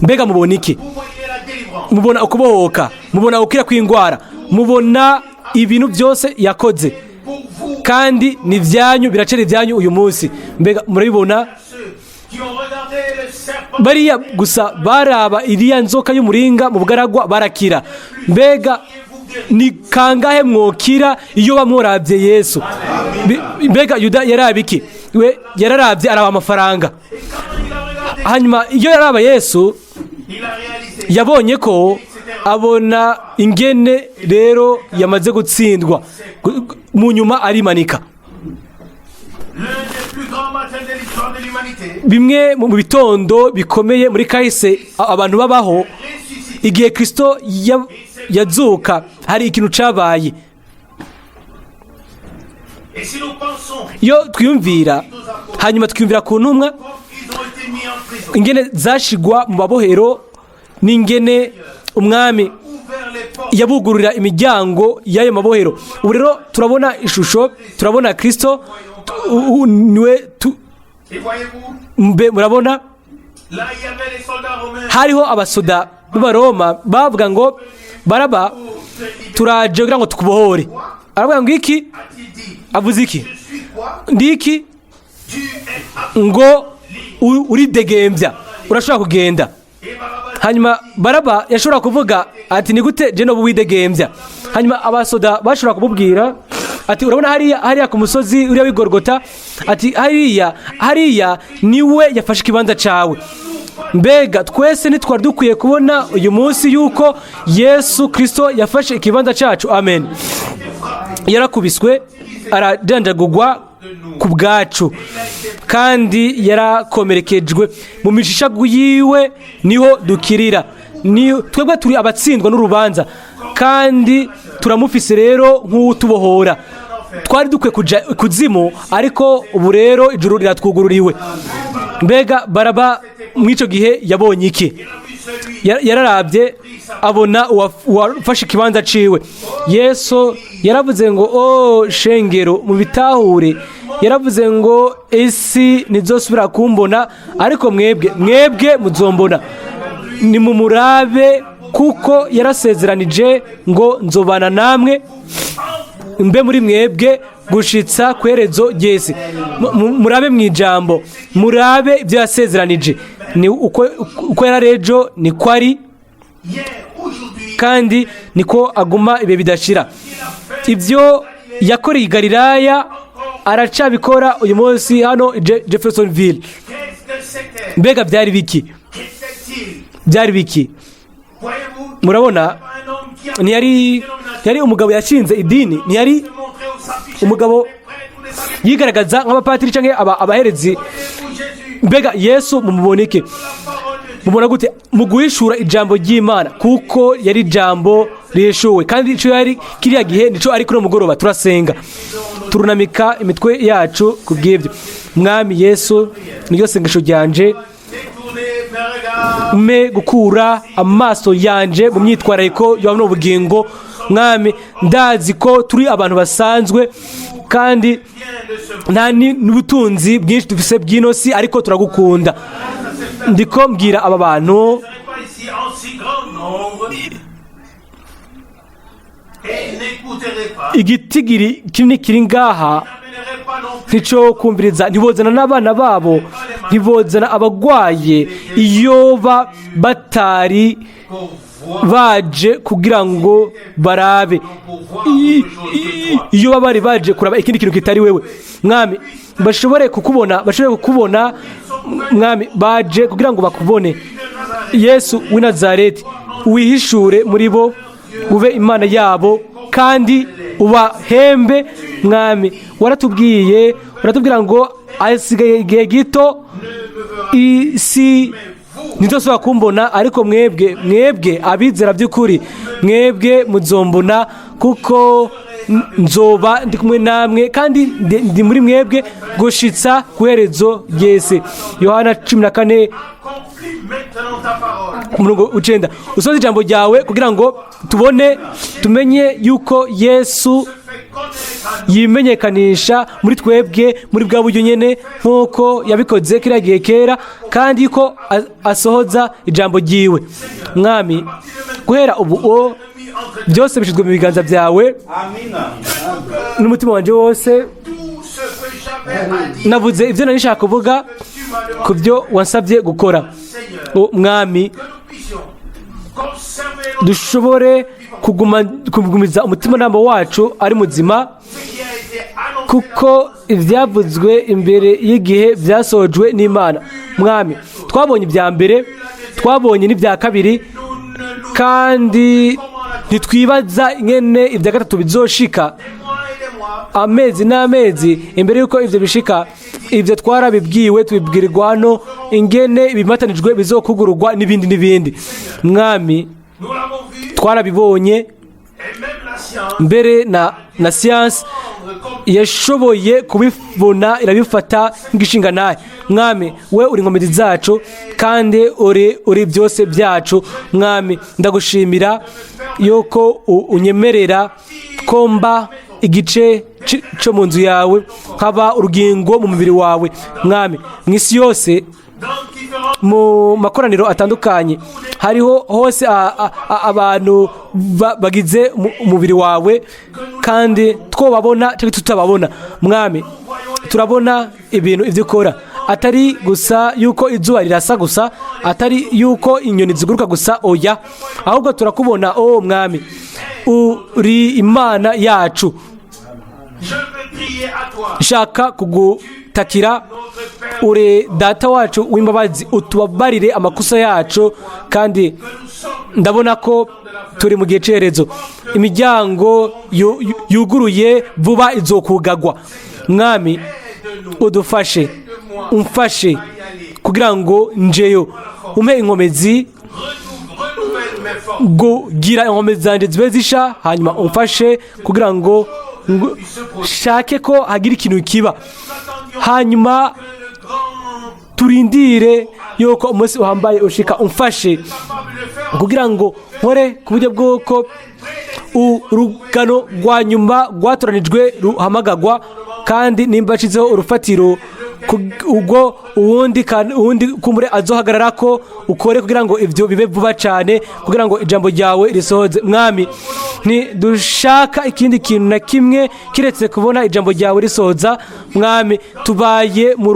Mbega mubona iki? Vous voyez la délivrance. Mubona ukubohoka, mubona gukira kw'indwara, mubona ibintu byose yakoze. Pour vous, Kandi ni ibyanyu, biracari ibyanyu uyu munsi. Mbega murabibona? ceux qui ont regardé le serpent, Bariya gusa baraba iriya nzoka y'umuringa mu bugaragwa barakira. Mbega ni kangahe mwokira iyo bamurabye Yesu? Mbega Yuda yaraba iki? We yararabye, araba amafaranga. il a regardé, Hanyuma iyo yaraba Yesu, il a réalisé. yabonye ko abona ingene rero yamaze gutsindwa. Mu nyuma arimanika. L'un des plus grands matins de l'humanité, Bimwe mu bitondo bikomeye muri kahise abantu babaho, ressuscité. igihe Kristo yazuka, hari ikintu cabaye. Et si nous pensons Iyo twiyumvira, hanyuma twiyumvira ku ntumwa, comme ils ont été mis en prison, ingene zashigwa mu mabohero, n'ingene Umwami ouvert les portes, yabugururira imiryango y'ayo mabohero. Ubu rero turabona ishusho, turabona Kristo, niwe et voyez-vous, mbe murabona, là il y avait les soldats romains hariho abasoda b'Abaroma bavuga ngo: "Baraba, pour te libérer. turaje kugira ngo tukubohore." Aravuga ngo iki? A-t-il dit, Avuze iki? je suis quoi? Ndi iki? Tu es Ngo uridegembya, urashobora kugenda. Et Barabbas Hanyuma Baraba yashobora kuvuga ati: "Ni gute je noba widegembya?" Hanyuma abasoda bashobora kumubwira ati: "Urabona hariya, hariya ku musozi uriya w'Igorogota," ati, "hariya, hariya niwe yafashe ikibanza cawe." Mbega twese ntitwari dukwiye kubona uyu munsi yuko Yesu Kirisito yafashe ikibanza cyacu? Amen. Yarakubiswe, arajanjagurwa ku bwacu, kandi yarakomerekejwe. Mu mishishagu yiwe niho dukirira. Ni twebwe turi abatsindwa n'urubanza, kandi turamufise rero nk'uwutubohora. Twari dukwiye kuja ikuzimu, ariko ubu rero ijuru riratwugururiwe. Mbega Baraba mw'icyo gihe yabonye iki? Yararabye abona uwafashe ikibanza ciwe, Yesu. Yaravuze ngo: "O shengero, mu bitahure." Yaravuze ngo: "Isi ntizosubira kumbona, ariko mwebwe, mwebwe muzombona. Nimumurabe, kuko yarasezeranije ngo: nzobana namwe, mbe muri mwebwe gushitsa kwerezo ry'isi." Murabe mu ijambo, murabe ibyo yasezeranije. Ni uko yari ejo, niko ari, Hier, aujourd'hui, kandi niko aguma ibihe bidashira. Ibyo yakoreye i Galilaya aracabikora uyu munsi hano i Jeffersonville. Qu'est-ce que c'était? Mbega byari biki? Qu'était-il? Byari biki? Voyez-vous, Murabona, un homme qui a ntiyari umugabo yashinze idini, ntiyari montré ou s'affiché umugabo les prêtres ou les sacrificateurs. yigaragaza nk'abapatiri cyangwa abaherezi. Voyez-vous Jésus, Mbega Yesu mumuboneke? la parole de Dieu. Mubona gute? Mu guhishura ijambo ry'Imana, kuko yari ijambo rihishuwe, kandi icyo yari kiriya gihe nico ari kuri uno mugoroba. Turasenga, turunamika imitwe yacu ku bw'ibyo. Mwami Yesu, niryo sengesho ryanje. Détournez mes regards Mpe gukura amaso yanje mu myitwarariko ya buno bugingo. Mwami, ndazi ko turi abantu basanzwe, kandi bien de ce monde. nta n'ubutunzi bwinshi dufise bw'ino si, ariko turagukunda. Ndiko mbwira aba bantu. Ne serez pas ici en si grand nombre et n'écouterez pas, Igitigiri kinini kiri ngaha n'amènerez pas non plus ntico kumviriza, ntibozana n'abana babo, ntibozana abagwaye, iyo batari pour voir, baje kugira ngo barabe. Iyo baba bari baje kuraba ikindi kintu kitari wewe, Mwami, bashobore kukubona, bashobore kukubona, Mwami. Baje kugira ngo bakubone, Yesu w'i Nazareti. Wihishure muri bo, ube Imana yabo, kandi ubahembe. Mwami, waratubwiye, uratubwira ngo asigaye igihe gito, isi ntizosubira kumbona, ariko mwebwe, mwebwe abizera by'ukuri, mwebwe muzombona, kuko nzoba ndi kumwe namwe, kandi ndi muri mwebwe gushitsa ku iherezo ry'isi. Yohana 14, Accomplis maintenant ta parole. umurongo 9. Usoze ijambo ryawe kugira ngo tubone, tumenye yuko Yesu Fais connaître à nous yimenyekanisha muri twebwe muri bwa buryo nyene nk'uko yabikoze kiriya gihe kera, kandi ko asohoza ijambo ryiwe. Mwami, guhera ubu o byose bishyizwe mu biganza byawe. Amina. N'umutima wanjye wose tout ce que j'avais à dire. navuze ibyo nari nshaka kuvuga Tu m'as demandé, ku byo wansabye gukora. Seigneur, O Mwami, que nous puissions conserver notre dushobore kugumiza umutimanama wacu ari muzima, ce qui a été annoncé kuko ibyavuzwe imbere y'igihe byasojwe n'Imana. Mwami, twabonye ibya mbere, twabonye n'ibya kabiri, nous ne nous kandi ntitwibaza ingene ibya gatatu bizoshika. des mois et des mois Amezi n'amezi imbere y'uko ibyo bishika, ibyo twarabibwiwe, tubibwirwa hano ingene ibimatanijwe bizokugururwa n'ibindi n'ibindi, Mwami. Nous l'avons vu, Twarabibonye. et même la science, Mbere na siyansi yashoboye kubibona, irabifata nk'igishinga nawe. Mwami, we uri inkomezi zacu kandi uri byose byacu. Mwami, ndagushimira yuko unyemerera ko mba igice cyo mu nzu yawe, nkaba urugingo mu mubiri wawe. Mwami, mu isi yose, dans différents mu makoraniro atandukanye, hariho hose abantu bagize umubiri wawe, kandi twobabona cyangwa tutababona, Mwami, turabona ibintu ibyo ukora, atari gusa yuko izuba rirasa gusa, atari yuko inyoni ziguruka gusa, oya, ahubwo turakubona. O Mwami, uri Imana yacu. Je veux crier à toi, Nshaka kugutakira. notre Père, Uri Data wacu w'imbabazi, utubabarire amakosa yacu. Kandi ndabona ko turi mu gihe cyerezo, imiryango yuguruye vuba izokugagwa. Mwami, udufashe, umfashe kugira ngo njeyo, umpe inkomezi. Renouvelle mes forces. Kugira inkomezi zanjye zibe zisha, hanyuma umfashe kugira ngo shake ko hagira ikintu kiba, hanyuma Le grand turindire yuko umunsi uhambaye ushika. Umfashe capable de faire kugira ngo nkore ku buryo bw'uko urugano rwa nyuma rwatoranijwe ruhamagagwa, kandi nimba nshyizeho urufatiro, ubwo uwundi kumbure azohagarara ko ukore kugira ngo ibyo bibe vuba cyane, kugira ngo ijambo ryawe risohoze. Mwami, ntidushaka ikindi kintu na kimwe kiretse kubona ijambo ryawe risohoza. Mwami, tubaye mu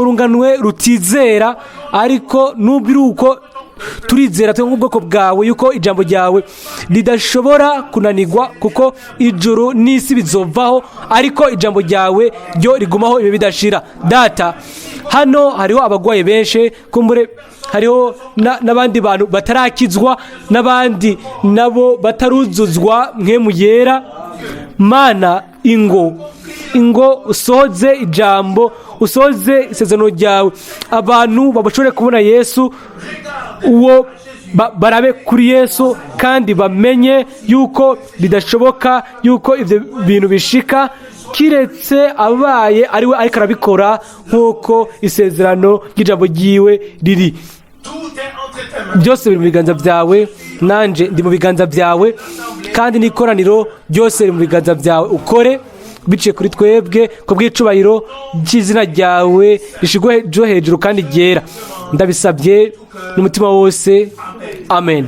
runganwe rutizera, ariko nubwo iri uko, turizera twe nk'ubwoko bwawe yuko ijambo ryawe ridashobora kunanirwa, kuko ijuru n'isi bizovaho, ariko ijambo ryawe ryo rigumaho ibihe bidashira. Data, hano hariho abagwayi benshi, kumbure hariho n'abandi bantu batarakizwa, n'abandi nabo bataruzuzwa Mpwemu Yera. Mana, ingo, ingo usohoze ijambo, usohoze isezerano ryawe, abantu bashobore kubona Yesu, uwo barabe kuri Yesu kandi bamenye yuko bidashoboka yuko ibyo bintu bishika kiretse abaye ari we ariko arabikora nk'uko isezerano ry'ijambo ryiwe riri. Tout est entre tes mains. Byose biri mu biganza byawe, nanje ndi mu biganza byawe, kandi n'ikoraniro ryose riri mu biganza byawe. Ukore biciye kuri twebwe ku bw'icubahiro cy'izina ryawe rishigwe ryo hejuru kandi ryera. Ndabisabye n'umutima wose, amen.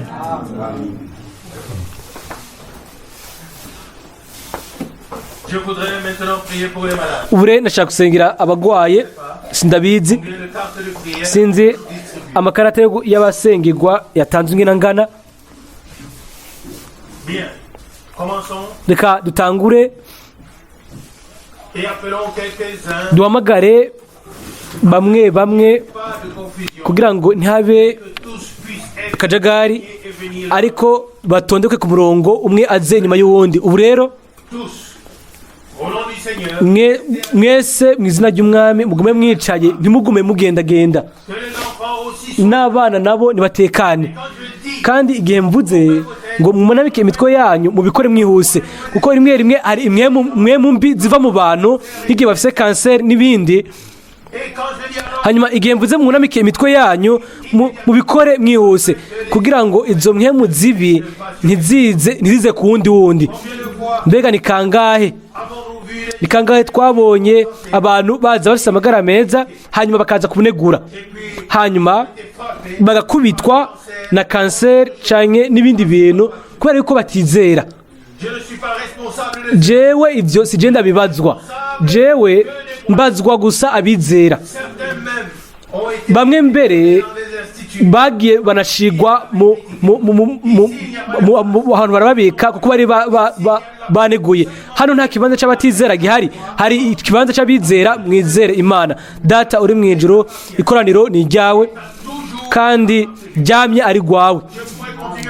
Je voudrais maintenant prier pour les malades. Ubu rero ndashaka gusengera abagwaye, sindabizi. Combien de cartes de prière? Sinzi amakarata y'abasengerwa yatanzwe ingena ngana. Bien. Commençons Reka dutangure. et appelons quelques-uns. Duhamagare bamwe bamwe Pas de confusion. kugira ngo ntihabe Que tous puissent être akajagari, et venir. ariko batondeke ku murongo, umwe aze inyuma y'uwundi. Ubu rero, Tous. Au nom du Seigneur. Mwese mu izina ry'Umwami, mugume mwicaye, ntimugume mugendagenda. Que les enfants aussi soient. N'abana nabo nibatekane. Quand je dis, Kandi igihe mvuze ngo mumanabike imitwe yanyu, mubikore mwihuse, kuko rimwe rimwe hari impwemu mbi ziva mu bantu nk'igihe bafise kanseri n'ibindi. Et quand je dis alors, Hanyuma igihe mvuze mwunamike imitwe yanyu, mubikore mwihuse kugira ngo izo mpwemu zibi ntizize ku wundi wundi. combien de fois Mbega ni kangahe, avons-nous vu les ni kangahe twabonye abantu baza bafise amagara meza, hanyuma bakaza kubunegura, hanyuma bagakubitwa na kanseri canke n'ibindi bintu kubera yuko batizera? Je ne suis pas responsable de Jewe ivyo si je ndabibazwa, jewe mbazwa gusa abizera. Certains même ont été Bamwe mbere dans des instituts. bagiye banashigwa mu hantu barababika kuko bari baneguye. Hano nta kibanza cy'abatizera gihari, hari ikibanza cy'abizera. Mwizere Imana. Data uri mu ijuru, ikoraniro ni iryawe kandi ryamye ari rwawe.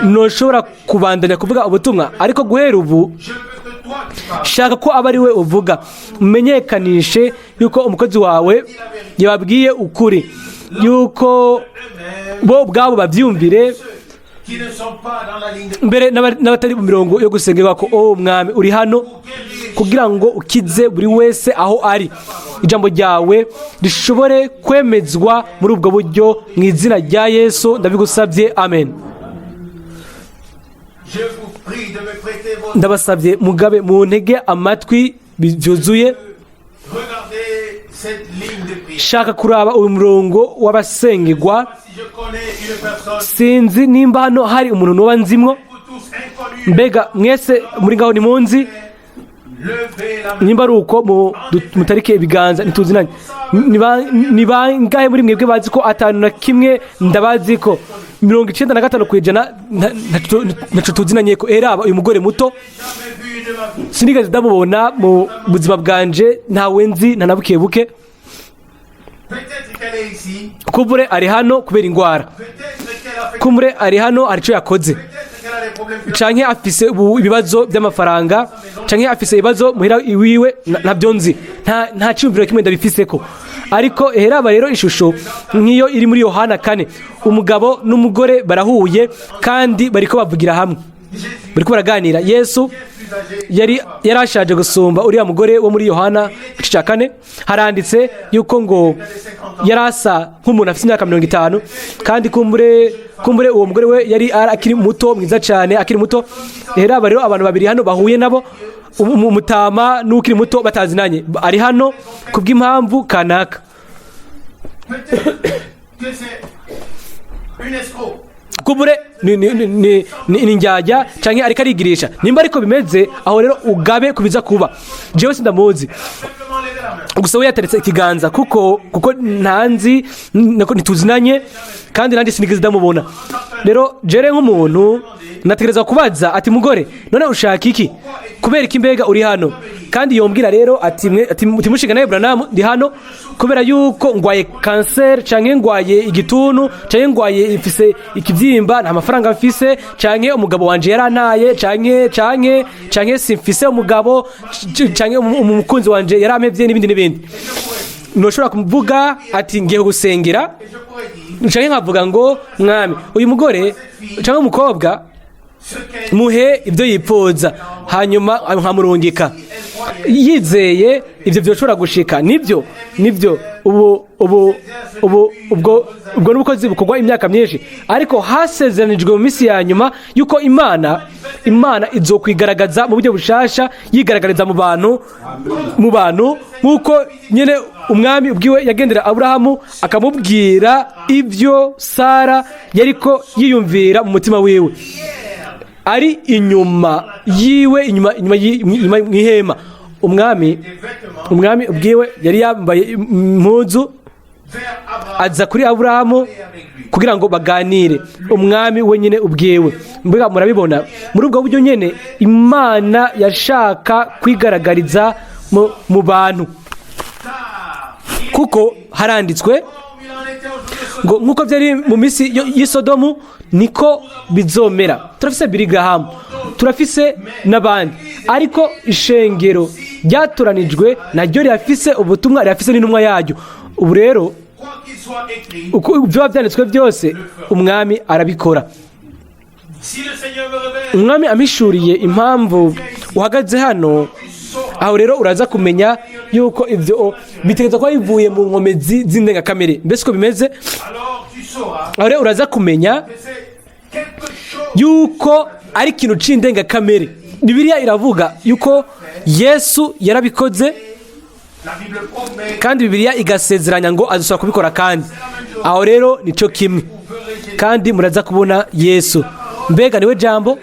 Ntushobora kubandanya kuvuga ubutumwa, ariko guhera ubu Je veux que toi qui parles. Shaka ko aba ari we uvuga, umenyekanishe yuko umukozi wawe yababwiye ukuri, yuko Eux-mêmes, bo ubwabo babyumvire, qui ne sont pas dans la ligne de mbere n'abatari mu mirongo yo gusengerwa, ko oh Mwami, uri hano guérir kugira ngo ukize buri wese aho ari, ijambo ryawe rishobore kwemezwa muri ubwo buryo. Mu izina rya Yesu ndabigusabye, amen. Je vous prie de me prêter votre Ndabasabye mugabe mu ntege amatwi byuzuye. Regardez cette ligne de prière. Shaka kuraba uyu murongo w'abasengegwa. Si je connais une personne, Sinzi nimba hano hari umuntu nuba nzimwo. vous tous inconnus, Mbega mwese muri ngaho ni munzi? levez la main. Nimba ari uko, mutarike ibiganza, ntituzinanye. Ni bangahe muri mwebwe bazi ko atanu na kimwe ndabazi ko 95% ntaco tuzinanye ko? Eraba uyu mugore muto. Jamais vu de ma vie. Sinigeze ndamubona mu buzima bwanje, ntawe nzi, nta na buke buke. Peut-être qu'elle est ici. Kumbure ari hano kubera ingwara. Peut-être qu'elle a fait. Kumbure ari hano hari ico yakoze. Peut-être qu'elle a des problèmes financiers. Canke afise ubu ibibazo by'amafaranga, canke afise ibibazo muhira iwiwe, ntabyo nzi, nta cyumviro kimwe ndabifiseko. Ariko heraba rero ishusho nk'iyo iri muri Yohana 4, umugabo n'umugore barahuye kandi bariko bavugira hamwe, bariko baraganira. Yesu yari yarashaje gusumba uriya mugore wo muri Yohana igice cya 4. Haranditse yuko ngo yari asa nk'umuntu afite imyaka 50, kandi kumbure uwo mugore we yari akiri muto, mwiza cyane, akiri muto. Rero rero abantu babiri hano bahuye nabo, umutama n'ukiri muto batazinanye, ari hano kubw'impamvu kanaka. Peut-être que c'est une escroc. Kumbure ni njyajya canke ariko arigirisha. Nimba ariko bimeze, aho rero ugabe kubiza kuba. Jewe sindamuzi. Simplement lever la main. Gusa we yateretse ikiganza kuko ntanzi, nako ntituzinanye, kandi nanjye sinigeze ndamubona. Rero jere nk'umuntu nategereza kubaza ati: "Mugore, none ushaka iki? Kubera iki mbega uri hano?" Kandi yombwira rero ati mwe ati timushinga nawe Branham, ndi hano kubera yuko ngwaye kanseri, canke ngwaye igituntu, canke ngwaye, mfise ikibyimba, nta mafaranga mfise, canke umugabo wanje yarantaye, canke simfise umugabo, canke umukunzi wanje yarampevye, n'ibindi n'ibindi. Ntushobora kuvuga ati ngiye gusengera, Et je pourrais dire canke nkavuga ngo: "Mwami, uyu mugore canke umukobwa ce qu'elle muhe ibyo yipfuza," hanyuma nkamurungika yizeye. Ibyo byoshobora gushika. Nibyo, ubu ubwo n'ubukozi bukorwa imyaka myinshi, ariko hasezeranijwe mu minsi ya nyuma yuko Imana izokwigaragaza mu buryo bushasha, yigaragariza mu bantu nk'uko nyine umwami ubwiwe yagendera Aburahamu akamubwira ibyo Sara yariko yiyumvira mu mutima wiwe ari inyuma yiwe, inyuma mw'ihema. Umwami ubwiwe yari yambaye impuzu, vers Abraham aza kuri Aburahamu et avec lui. kugira ngo baganire, umwami wenyine ubwiwe. Mbega murabibona? Muri ubwo buryo nyine Imana yashaka kwigaragariza mu bantu, Car kuko haranditswe comme il en était au jour de ngo nk'uko byari mu minsi y'i Sodomu niko bizomera. Turafise Billy Graham, turafise n'abandi, ariko ishengero ryatoranijwe naryo rirafise ubutumwa, rirafise n'intumwa yaryo. Ubu rero, Quoi qu'il soit écrit, uko byaba byanditswe byose, umwami arabikora. si le Seigneur me révèle, Umwami amishuriye impamvu uhagaze hano, aho rero uraza kumenya yuko ibyo bitegereza kuba bivuye mu nkomezi z'indengakamere. Mbese uko bimeze, alors tu sauras aho rero uraza kumenya que c'est quelque chose yuko ari ikintu c'indengakamere. Bibiliya iravuga yuko Yesu yarabikoze, La Bible promet kandi Bibiliya igasezeranya ngo azashobora kubikora. Kandi aho rero nico kimwe, kandi muraza kubona Yesu. Mbega niwe jambo?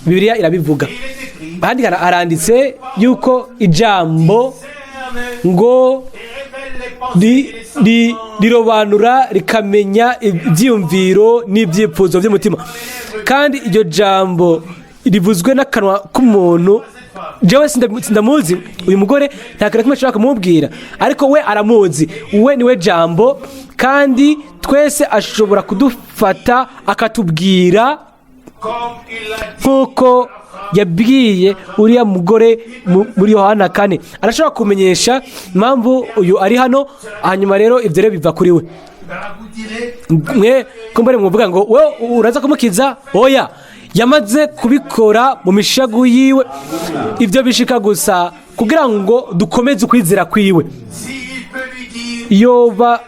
Bibiliya irabivuga. il est écrit Ahandi haranditse yuko ijambo cerne ngo et révèle les pensées et les rirobanura rikamenya ibyiyumviro n'ibyifuzo by'umutima. Kandi iryo jambo rivuzwe n'akanwa k'umuntu, jewe sindamuzi uyu mugore, nta kintu na kimwe nshobora kumubwira, ariko we aramuzi. We niwe jambo, kandi twese ashobora kudufata akatubwira comme il l'a dit nk'uko Yabwiye uriya mugore muri Yohana 4, arashobora kumenyesha impamvu uyu ari hano. Hanyuma rero ibyo rero biva kuri we. Mwe kumbare muvuga ngo we uraza kumukiza? Oya, yamaze kubikora mu mishagu yiwe. Ibyo bishika gusa kugira ngo dukomeze ukwizera kwiwe. Yoba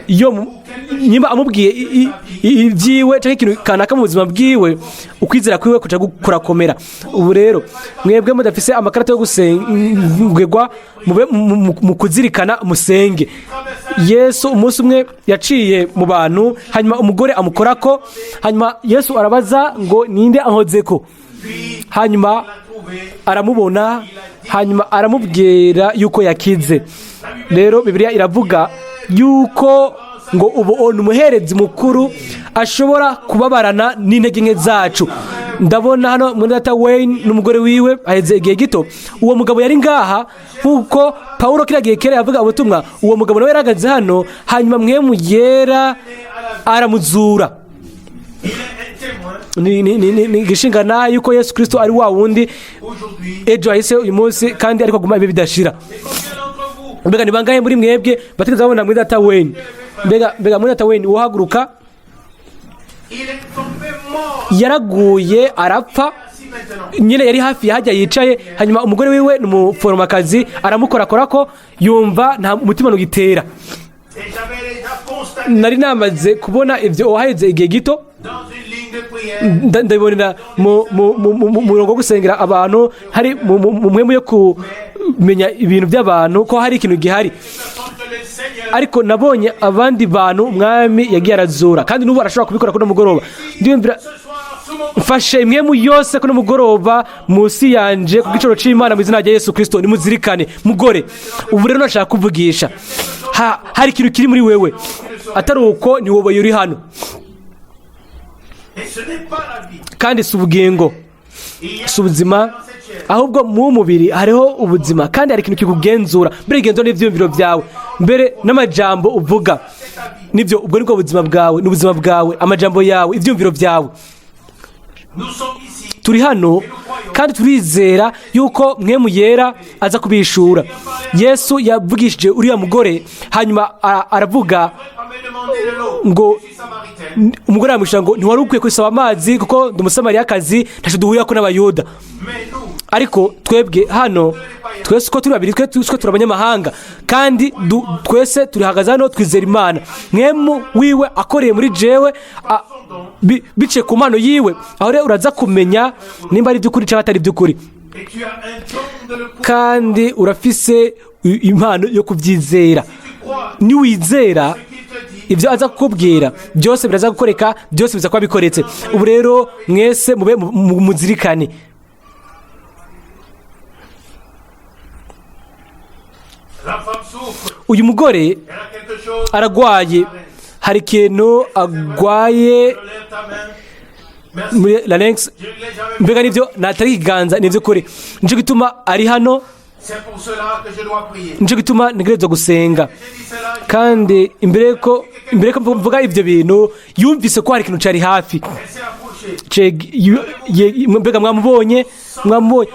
iyo nyimba amubwiye ibyiwe cyangwa ikintu kanaka mu buzima bwiwe, ukwizera kwiwe kuca kurakomera. Ubu rero mwebwe mudafise amakarata yo gusengerwa, mube mu kuzirikana, musenge. Yesu umunsi umwe yaciye mu bantu, hanyuma umugore amukorako, hanyuma Yesu arabaza ngo: "Ninde ankozeko?" Hanyuma aramubona, hanyuma aramubwira yuko yakize. Rero Bibiliya iravuga yuko ngo ubu ni umuherezi mukuru ashobora kubabarana n'intege nke zacu. Ndabona hano muri data Wayne n'umugore wiwe. Aheze igihe gito uwo mugabo yari ngaha, nk'uko Paul kiriya gihe kera yavuga ubutumwa, uwo mugabo nawe yarahagaze hano, hanyuma Mpwemu Yera aramuzura. Ni igishingana yuko Yesu Kirisito ari wa wundi ejo hahise, uyu munsi, kandi ariko aguma ibi bidashira. Mbega ni bangahe muri mwebwe batigeze babona muri data Wayne? Mbega muri data Wayne uhaguruka? Yaraguye arapfa nyine, yari hafi yahajya yicaye, hanyuma umugore wiwe ni umuforomakazi, aramukorakora ko yumva nta mutima ntugitera. Nari namaze kubona ibyo waheze igihe gito, ndabibonera mu murongo wo gusengera abantu, hari mu mpwemu yo kumenya ibintu by'abantu ko hari ikintu gihari. Ariko nabonye abandi bantu Umwami yagiye arazura, kandi n'ubu arashobora kubikora kuno mugoroba. Ndiyumvira mfashe imwemu yose kuno mugoroba munsi yanje ku giciro c'Imana mu izina rya Yesu Kristo. Nimuzirikane, mugore, ubu rero nashaka kuvugisha. Hari ikintu kiri muri wewe, atari uko ntiwoboye uri hano. Kandi si ubugingo, si ubuzima, ahubwo mu mubiri hariho ubuzima, kandi hari ikintu kikugenzura. Mbere igenzura n'ibyiyumviro byawe, mbere n'amajambo uvuga. Nibyo, ubwo nibwo buzima bwawe, ni ubuzima bwawe, amajambo yawe, ibyiyumviro byawe. Turi hano kandi turizera yuko Mpwemu Yera aza kubishura. Yesu yavugishije uriya mugore, hanyuma aravuga ngo, umugore aramushyira ngo: "Ntiwari ukwiye gusaba amazi kuko ndi Umusamariyakazi, ntacyo duhurira ko n'Abayuda." Ariko twebwe hano twese uko turi babiri, twe turi abanyamahanga, kandi twese turihagaze hano twizera Imana. Mpwemu wiwe akoreye muri jewe biciye ku mpano yiwe, aho rero uraza kumenya nimba ari iby'ukuri cyangwa atari iby'ukuri. Kandi urafise impano yo kubyizera. Niwizera ibyo aza kukubwira byose, biraza gukoreka, byose biza kuba bikoretse. Ubu rero mwese mube muzirikane. Uyu mugore aragwaye, hari ikintu agwaye muri larynx. Mbega nibyo? Natari ikiganza, ni iby'ukuri. Nicyo gituma ari hano, nicyo gituma ntegerezwa gusenga. Kandi imbere ko mvuga ibyo bintu, yumvise ko hari ikintu cyari hafi. Mbega mwamubonye? Mwamubonye?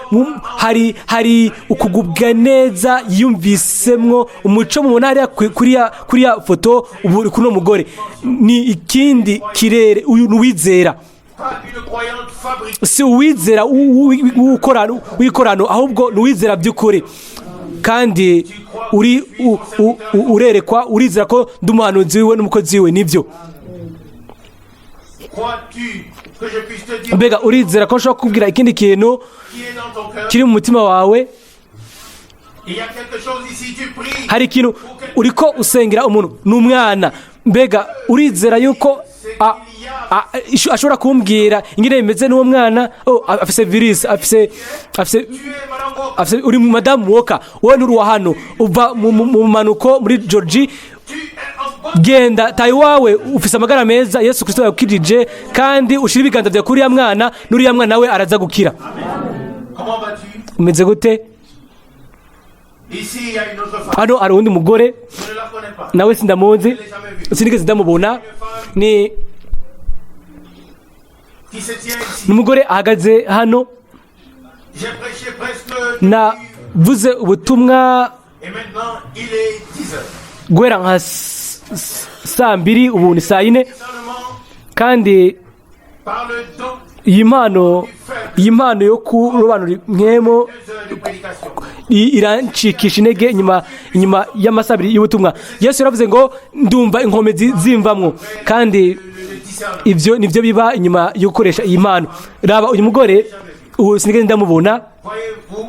Hari ukugubwa neza yiyumvisemwo umuco mubona hariya kuriya foto. Ubu kuno mugore ni ikindi kirere. Uyu ni uwizera, si uwizera w'ikorano, ahubwo ni uwizera by'ukuri. Kandi uri urerekwa, urizera ko ndi umuhanuzi wiwe n'umukozi wiwe? Nibyo. Mbega urizera ko nshobora kukubwira ikindi kintu kiri mu mutima wawe? Hari ikintu uriko usengera umuntu, ni umwana. Mbega urizera yuko ashobora kumbwira ingene bimeze n'uwo mwana? Oh, afise virus, afise. Uri madamu Woka, wowe nturi uwa hano, uva mu manuko muri Georgie. Genda tayi wawe, ufise amagara meza, Yesu Kristo yakukijije, kandi ushire ibiganza byawe kuri uriya mwana, n'uriya mwana we araza gukira. Umeze gute? Hano hari uwundi mugore, nawe sindamuzi, sinigeze ndamubona. Ni umugore ahagaze hano. J'ai prêché presque Navuze ubutumwa et maintenant il est 10 heures. Guhera nka saa 2, ubu ni saa 4. Seulement Kandi par le don iyi mpano yo kurobanura impwemu 2 heures de prédication. Irancikisha intege inyuma y'amasaha 2 y'ubutumwa. Yesu yaravuze ngo ndumva inkomezi zimvamwo, kandi Le discernement. ibyo nibyo biba inyuma yo gukoresha iyi mpano. Raba uyu mugore, ubu sinigeze ndamubona. Voyez-vous,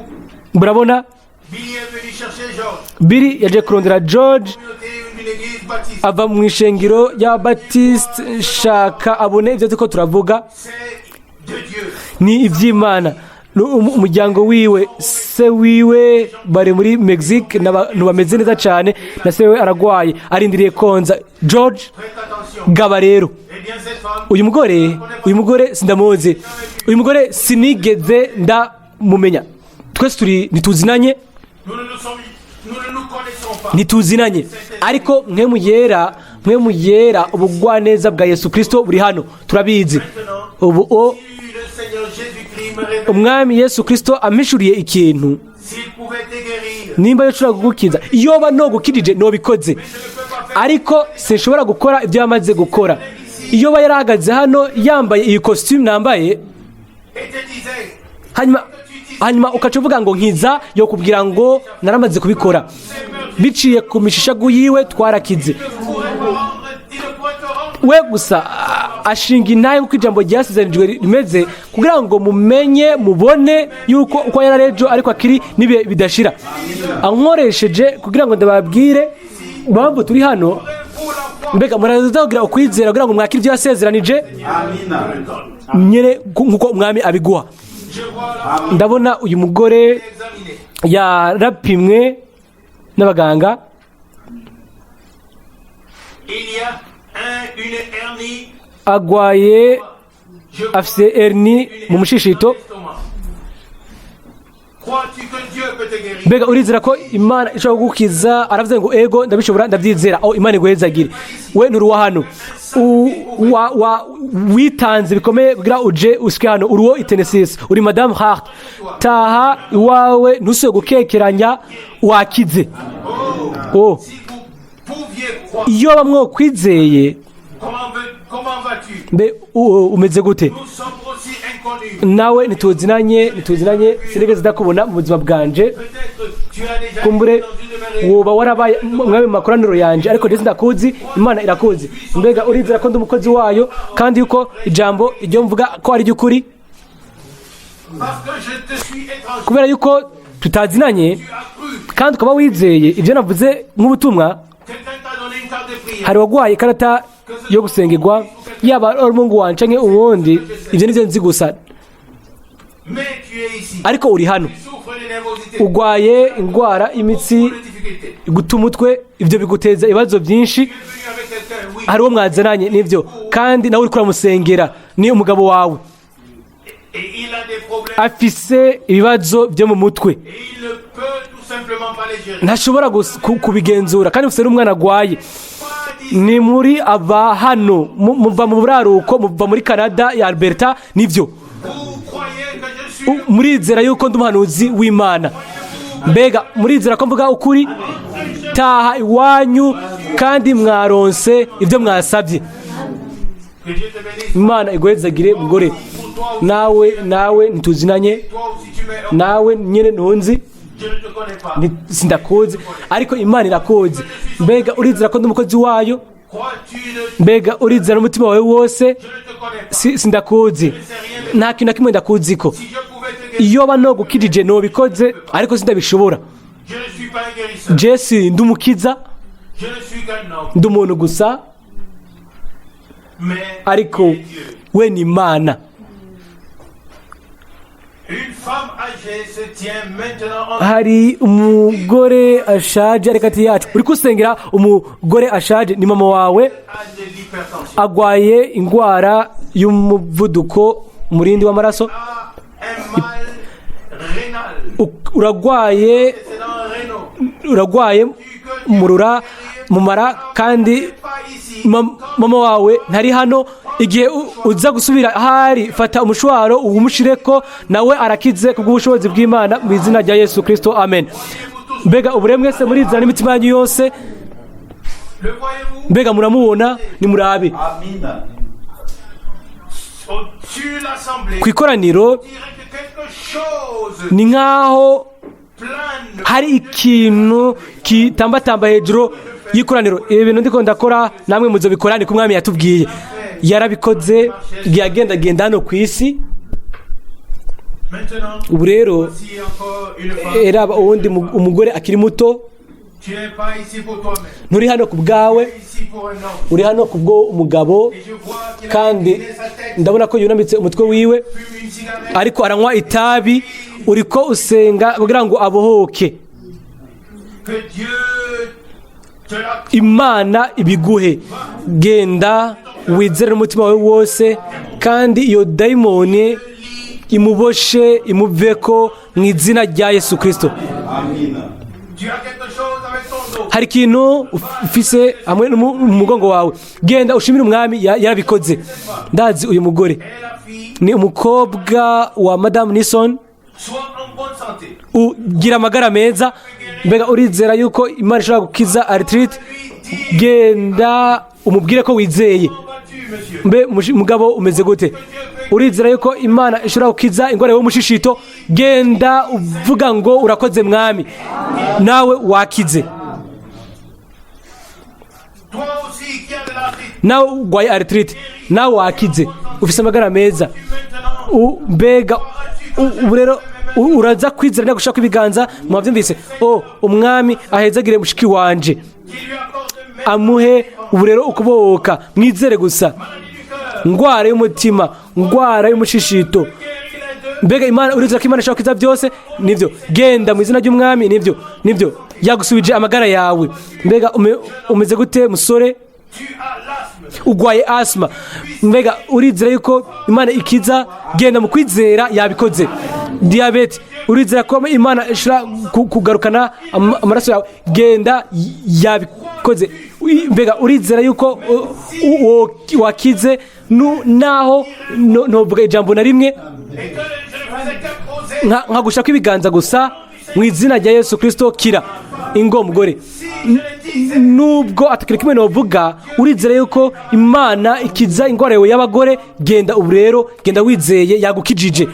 Murabona, Billy est venu chercher George. Billy yaje kurondera George. Communauté d'une église baptiste. Ava mu ishengero rya Batiste, shaka abone ibyo turiko turavuga. C'est de Dieu. Ni iby'Imana. Ni umuryango wiwe, se wiwe bari muri Mexique, ni abantu bameze neza cyane, na se we aragwaye, arindiriye konza George. Prête attention. Gaba rero. Eh bien, cette femme, Uyu mugore sindamuzi, uyu mugore sinigeze ndamumenya, twese turi ntituzinanye. Nous ne nous connaissons pas. Ntituzinanye, ariko mwe muyera ubugwaneza bwa Yesu Kirisito buri hano, turabizi ubu o. Si le Seigneur Jésus-Christ me révèle, Umwami Yesu Kirisito ampishuriye ikintu, s'il pouvait te guérir, nimba yoshobora kugukiza, iyo nogukirije nobikoze, je ne peux pas faire. Ariko sinshobora gukora ibyo yamaze gukora. Iyo ba yarahagaze hano yambaye iyi kositimu nambaye, Et te disait, hanyuma ukaca uvuga ngo nkiza, yo kubwira ngo naramaze kubikora, biciye ku mishishagu yiwe twarakize. il ne pourrait pas rendre, il ne pourrait te rendre We gusa ashinga intahe kuko ijambo ryasezeranijwe rimeze, kugira ngo mumenye, mubone yuko uko yari ejo ariko akiri n'ibihe bidashira, ankoresheje kugira ngo ndababwire impamvu turi hano. Pour la foi. Mbega muraza kugira ukwizera kugira ngo mwakire ibyo yasezeranije? Amina. Nyine nk'uko umwami abiguha. Je vois la Ndabona uyu mugore examiner. yarapimwe n'abaganga. Il y a une hernie. Agwaye, Je afise hernie mu mushishito. L'estomac. Crois-tu que Dieu peut te guérir? Mbega urizera ko Imana ishobora kugukiza? Aravuze ngo ego, ndabishobora, ndabyizera. Oh, Imana iguhezagire. We nturi uwa hano. Witanze bikomeye kugira uje usike hano. Uri uwo i Tennessee, uri Madamu Hart. Taha iwawe, ntusubire gukekeranya, wakize. Oh, Si vous pouviez croire, iyo bamwe kwizeye. Comment vas-tu? Mbe umeze gute? Nous sommes aussi inconnus. Nawe ntituzinanye, sinigeze ndakubona mu buzima bwanje. Peut-être tu as déjà Kumbure été dans une de mes réunions. woba warabaye mwami mu makoraniro yanje, ariko ndetse ndakuzi, Imana irakuzi. Mbega urizera ko ndi umukozi wayo, kandi yuko ijambo iryo mvuga ko ari iry'ukuri? Parce que je te suis étranger. Kubera yuko tutazinanye, Tu as cru. kandi ukaba wizeye ibyo navuze nk'ubutumwa. Quelqu'un t'a donné une carte de prière. Hari waguhaye ikarata yo gusengerwa, yaba ari umuhungu wanje canke uwundi, ibyo nivyo nzi gusa. Mais tu es ici. Ariko uri hano. Tu souffres de nervosité. Urwaye indwara y'imitsi, Beaucoup de difficultés. guta umutwe, ibyo biguteza ibibazo byinshi. Tu es venu avec quelqu'un, oui. Hari uwo mwazananye, nibyo, kandi nawe uri kuramusengera, ni umugabo wawe. Et il a des problèmes. Afise ibibazo byo mu mutwe. Et il ne peut tout simplement pas les gérer. Ntashobora kubigenzura, kandi ufise n'umwana agwaye. Pas d'ici. Ni muri aba hano, muva mu buraruko, muva muri Canada ya Alberta, nibyo. Vous croyez que je suis Murizera yuko ndi umuhanuzi w'Imana? Mbega murizera ko mvuga ukuri? Taha iwanyu, kandi mwaronse ibyo mwasabye. Que Dieu te bénisse. Imana iguhezagire, mugore. Nawe ntituzinanye. Toi aussi tu m'es. Nawe nyine ntunzi. Je ne te connais pas. Sindakuzi, ariko Imana irakuzi. Mbega urizera ko ndi umukozi wayo? Crois-tu ne Mbega urizera n'umutima wawe wose? Je ne te connais pas. Sindakuzi, nta kintu na kimwe ndakuziko. Si je pouvais te guérir, Iyo banogukijije nobikoze, ariko sindabishobora. Je ne suis pas un guérisseur. Je si ndi umukiza. Je ne suis qu'un homme. Ndi umuntu gusa. Mais Ariko il est Dieu. We ni Imana. Une femme âgée se tient maintenant en Hari umugore ashaje ariko ati yacu, uri kusengera umugore ashaje, ni mama wawe. A de l'hypertension. Agwaye indwara y'umuvuduko, umurindi w'amaraso. A un mal rénal. Uragwaye. C'est dans un rénal. Uragwaye murura. mu mara, kandi Pas ici. Mama wawe ntari hano. Igihe uza gusubira ahari, fata umushwaro uwumushireko, nawe arakize kubw'ubushobozi bw'Imana, mu izina rya Yesu Kristo, amen. Mbega ubure mwese murizera n'imitima yanyu yose? Le voyez-vous? Mbega muramubona? Nimurabe. Amina. Au-dessus de l'assemblée, Ku ikoraniro on dirait que quelque chose ni nk'aho plane. hari ikintu kitambatamba hejuru y'ikoraniro. Ibi bintu ndiko ndakora, namwe muzobikora, ni ko Umwami yatubwiye. Yarabikoze igihe yagendagenda hano ku isi. Maintenant, Ubu rero voici encore une femme. eraba uwundi umugore akiri muto. Tu n'es pas ici pour toi-même. Nturi hano ku bwawe. Tu es ici pour un homme. Uri hano ku bwo umugabo. Et je vois qu'il a Kandi incliné sa tête, ndabona ko yunamitse umutwe wiwe, fume une cigarette. ariko aranywa itabi. Uriko usenga kugira ngo abohoke. Que Dieu te la Imana ibiguhe. Genda wizere n'umutima wawe wose, kandi iyo dayimoni imuboshe imuveko mu izina rya Yesu Kirisito. Amina. Tu as quelque chose avec ton dos. Hari ikintu ufise hamwe n'umugongo wawe. Genda ushimire Umwami, yarabikoze. Ndazi uyu mugore. Et la fille, Ni umukobwa wa Madamu Nison. sois en bonne santé. Ugira amagara meza. Mbega urizera yuko Imana ishobora gukiza arthrite? Genda umubwire ko wizeye. Comment vas-tu, monsieur? Mbe mugabo, umeze gute? Urizera yuko Imana ishobora gukiza ingwara y'umushishito? Genda uvuga ngo: "Urakoze Mwami", nawe wakize. Toi aussi qui as de l'arthrite, Nawe urwaye arthrite, nawe wakize, ufise amagara meza. maintenant, Mbega ubu rero uraza kwizera ndagushaka ibiganza? Mwabyumvise? O Umwami ahezagire mushiki wanje, qui lui accorde même amuhe ubu rero ukubohoka. Mwizere gusa. maladie du cœur, Ngwara y'umutima, ngwara y'umushishito, guérit les deux. mbega Imana, urizera ko Imana ishobora gukiza byose? Nibyo, genda mu izina ry'Umwami. Nibyo, nibyo, yagusubije amagara yawe. Mbega umeze gute, musore? Tu as l'asthme. Ugwaye asima. Mbega urizera yuko Imana ikiza? Genda mu kwizera, yabikoze. Diyabete, urizera ko Imana ishobora kugarukana amaraso yawe? Genda, yabikoze. Mbega urizera yuko wakize? Naho ntovuga ijambo na rimwe, Et que je ne faisais qu'imposer. Nkagushaka ibiganza gusa, mu izina rya Yesu Kirisito, kira. Ingo mugore, nubwo atakintu kimwe novuga, urizera yuko Imana ikiza ingwara yawe y'abagore? Genda ubu rero, genda wizeye, yagukijije.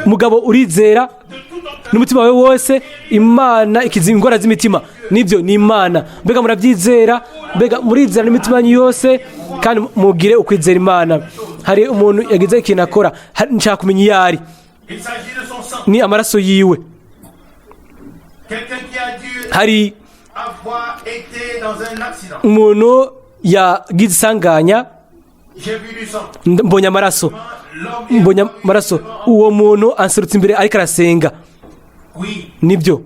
Mugabo, urizera n'umutima wawe wose? Imana ikiza indwara z'imitima. Nibyo, ni Imana. Mbega murabyizera? Mbega murizera n'imitima yanyu yose? Kandi mugire ukwizera Imana. Hari umuntu yagize ikintu akora. Nshaka kumenya iyo ari. Il s'agit de son sang. Ni amaraso yiwe. Quelqu'un qui a dû Hari avoir été dans un accident. umuntu yagize isanganya. J'ai vu du sang. Mbonye amaraso. L'homme est Mbonye amaraso. Uwo muntu anserutse imbere ariko arasenga. Oui, Nibyo.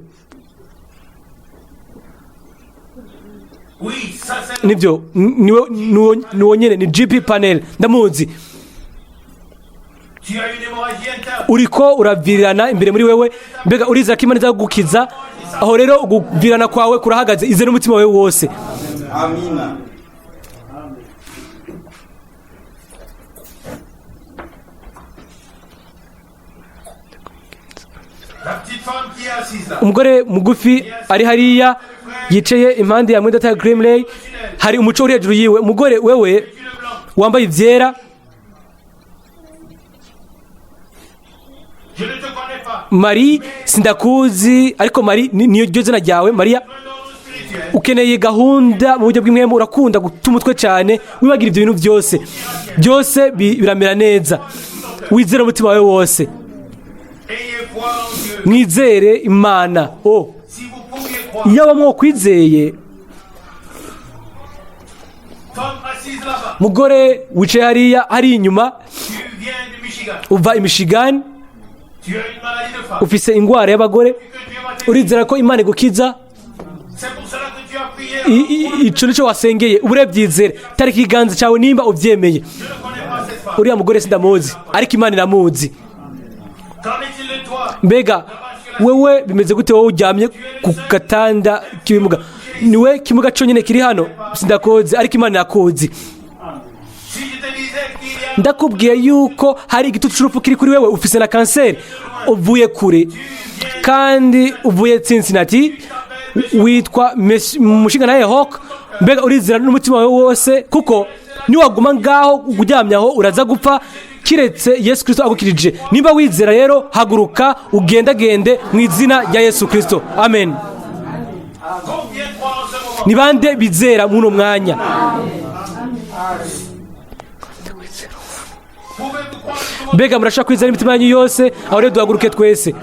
oui, ça c'est Nibyo, niwo nyene, ni GP Panel, ndamuzi. Tu as une hémorragie interne. Uriko uravirirana imbere muri wewe. Mbega urizera ko Imana iza kugukiza? Aho rero uguvirana kwawe kurahagaze. Ize n'umutima wawe wose. Amina. La petite femme qui est assise là. Umugore mugufi ari hariya yicaye impande ya mwedata Grimley, hari umuco uri hejuru yiwe. Umugore wewe Tu le blanc. wambaye ivyera. Je ne te connais pas. Marie, sindakuzi, ariko Marie niyo ryo zina ryawe, Mariya. Un ordre spirituel. Ukeneye gahunda mu buryo bw'imwemu. Urakunda guta umutwe cyane. Wibagira ibyo bintu byose, byose biramera neza. Wizere umutima wawe wose. Ayez foi en Dieu. Mwizere Imana o. Si vous pouviez croire. Iyo mwokwizeye. Femme assise là-bas. Mugore wicaye hariya hari inyuma. Tu viens du Michigan. Uva i Michigan. Tu as une maladie de femme. Ufise ingwara y'abagore. Que Dieu va te Urizera ko Imana igukiza? C'est pour cela que tu as prié. Ico nico wasengeye. Ubure byizere, tariki ikiganza cyawe nimba ubyemeye. Je ne connais pas cette femme. Uriya mugore sindamuzi, ariko Imana iramuzi. Qu'en est-il de toi? Mbega wewe bimeze gute, wowe uryamye ku gatanda k'ibimuga? Niwe kimuga cyonyine kiri hano. Sindakoze, ariko Imana irakuzi. Si je te disais qu'il y a Ndakubwiye yuko hari igitutu cy'urupfu kiri kuri wewe, ufise na kanseri, uvuye kure kandi uvuye Cincinnati, witwa mushinga nawe Hawk. Mbega urizera n'umutima wawe wose? Kuko niwaguma ngaho uryamye aho, uraza gupfa kiretse Yesu Kirisito agukirije. Nimba wizera rero, haguruka ugendagende mu izina rya Yesu Kirisito. Amen. Combien croient en ce moment? Ni bande bizera muri uno mwanya? Pouvez-vous croire de tout Mbega murashaka kwizera imitima yanyu yose? Aho rero duhaguruke twese. Nous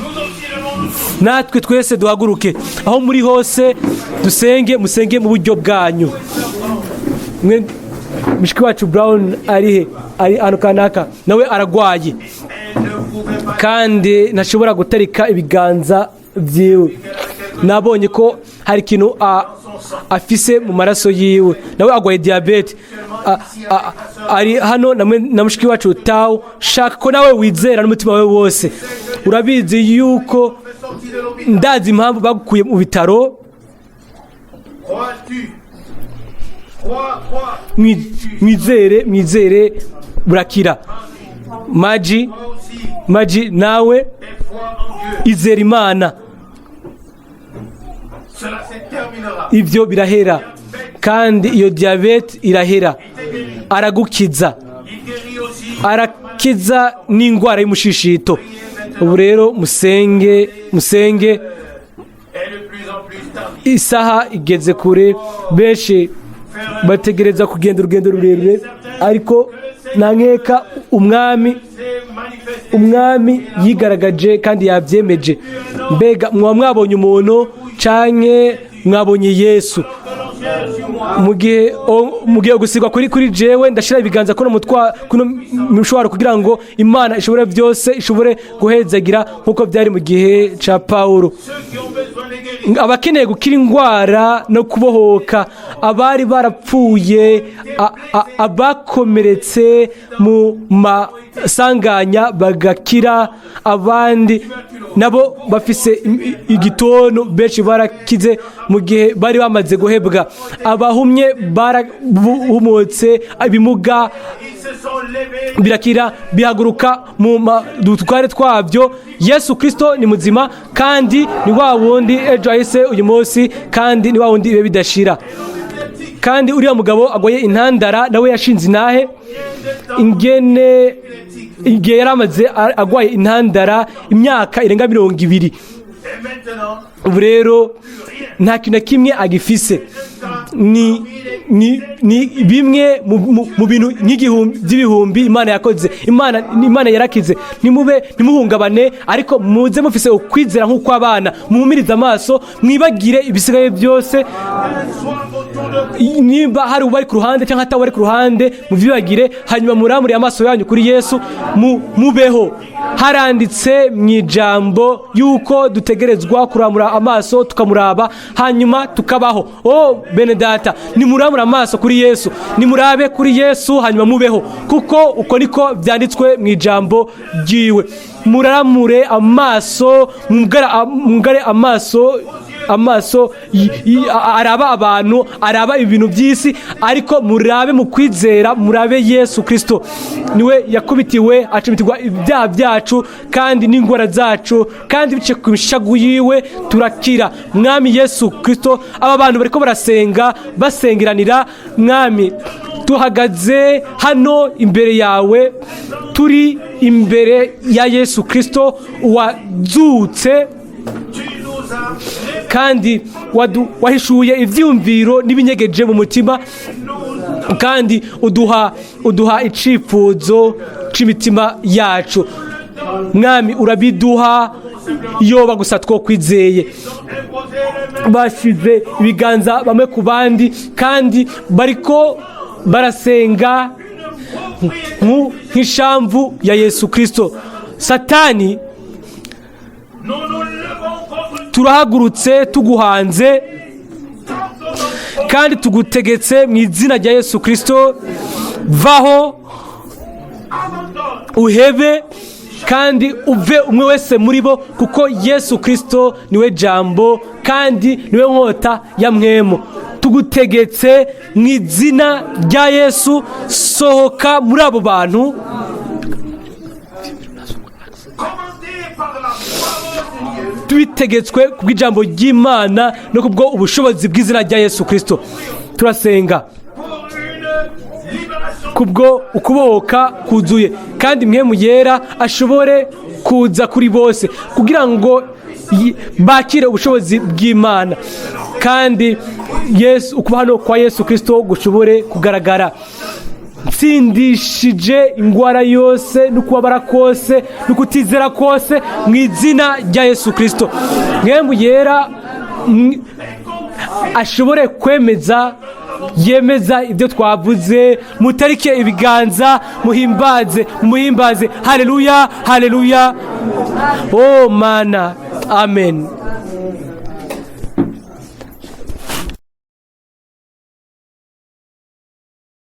aussi, levons-nous tous. Natwe twese duhaguruke aho muri hose, dusenge. Musenge mu buryo bwanyu. Mwe mushiki wacu Brown ari he? Ari ahantu kanaka, nawe aragwaye. Elle ne pouvait pas Kandi ntashobora gutarika ibiganza byiwe. Nabonye ko hari ikintu afise mu maraso yiwe. Nawe agwaye diyabete. Ari hano na mushiki wacu Tawu. Shaka ko nawe wizera n'umutima wawe wose. Urabizi yuko sortir de l'hôpital. Ndazi impamvu bagukuye mu bitaro. Crois-tu? Crois, crois. Mwizere, mwizere, burakira. Maji. Toi aussi, Maji, nawe aie foi en Dieu. izera Imana. Cela se terminera. Ibyo birahera, kandi iyo diyabete irahera. Aragukiza. Il guérit aussi. Arakiza n'indwara y'umushishito. Ubu rero musenge, musenge. Est de plus en plus tardive. Isaha igeze kure. Benshi bategereza kugenda urugendo rurerure, ariko nta nkeka Umwami S'est manifesté. Umwami yigaragaje kandi yabyemeje. Mbega mwaba mwabonye umuntu canke mwabonye Yesu? Mu gihe gusigwa kuri jewe, ndashira ibiganza kuno mutwa kuno mishwaro kugira ngo Imana ishobore byose ishobore guhezagira nk'uko byari mu gihe ca Paulo. Ceux qui ont besoin de guérir. Abakeneye gukira indwara no kubohoka, abari barapfuye, abakomeretse mu masanganya bagakira, abandi nabo bafise igituntu, benshi barakize mu gihe bari bamaze guhebwa, abahumye barahumutse, ibimuga Ils se sont levés. birakira, bihaguruka mu dutware twabyo. Yesu Kirisito ni muzima kandi ni wa wundi ejo hahise, uyu munsi, kandi ni wa wundi ibihe bidashira. Kandi uriya mugabo agoye intandara nawe yashinze inahe ingene igihe yari amaze agwaye intandara imyaka irenga 20. Et maintenant, Ubu rero nta kintu na kimwe agifise. Ni bimwe mu bintu nk'igihumbi by'ibihumbi Imana yakoze. Imana yarakize. Ntimube, ntimuhungabane, ariko muze mufise ukwizera nk'uko abana muhumirize amaso, mwibagire ibisigaye byose. Soit autour de Nimba hari uwari ku ruhande cyangwa atawari ku ruhande, muvyibagire, hanyuma muramure amaso yanyu kuri Yesu, mubeho. Haranditse mu ijambo yuko dutegerezwa kuramura amaso tukamuraba, hanyuma tukabaho. Oh bene data, nimuramure amaso kuri Yesu, nimurabe kuri Yesu, hanyuma mubeho, kuko uko niko byanditswe mu ijambo ryiwe. Muramure amaso, mwugare amaso araba abantu, araba ibintu by'isi, ariko murabe mu kwizera, murabe Yesu Kirisito. Niwe yakubitiwe acumitirwa ibyaha byacu kandi n'ingwara zacu, kandi biciye ku mishagu yiwe turakira. Mwami Yesu Kirisito, aba bantu bariko barasenga, basengeranira. Mwami, tuhagaze hano imbere yawe, turi imbere ya Yesu Kirisito wazutse, Tu nous as kandi wahishuye ibyiyumviro n'ibinyegeje mu mutima, kandi uduha icifuzo c'imitima yacu. Mwami, urabiduha yoba gusa twokwizeye. Imposé les mains. Bashize ibiganza bamwe ku bandi kandi bariko barasenga nk'ishamvu ya Yesu Kirisito. Satani, Nous nous levons contre turahagurutse tuguhanze kandi tugutegetse mu izina rya Yesu Kirisito: vaho, uhebe kandi uve umwe wese muri bo, kuko Yesu Kirisito niwe jambo. Kandi niwe nkota ya mpwemu. Tugutegetse mu izina rya Yesu, sohoka muri abo bantu. Commandé par la parole de Dieu, Tubitegetswe kubw'ijambo ry'Imana no kubwo ubushobozi bw'izina rya Yesu Kirisito, turasenga pour une libération kubwo ukubohoka kuzuye, kandi Mpwemu Yera ashobore kuza kuri bose kugira ngo bakire ubushobozi bw'Imana, kandi Yesu, ukuba hano kwa Yesu Kirisito gushobore kugaragara. Ntsindishije indwara yose no kubabara kose no kutizera kose mu izina rya Yesu Kirisito. Mpwemu Yera ashobore kwemeza, yemeza ibyo twavuze. Mutarike ibiganza, muhimbaze, muhimbaze. Haleluya, haleluya! Oh Mana, amen.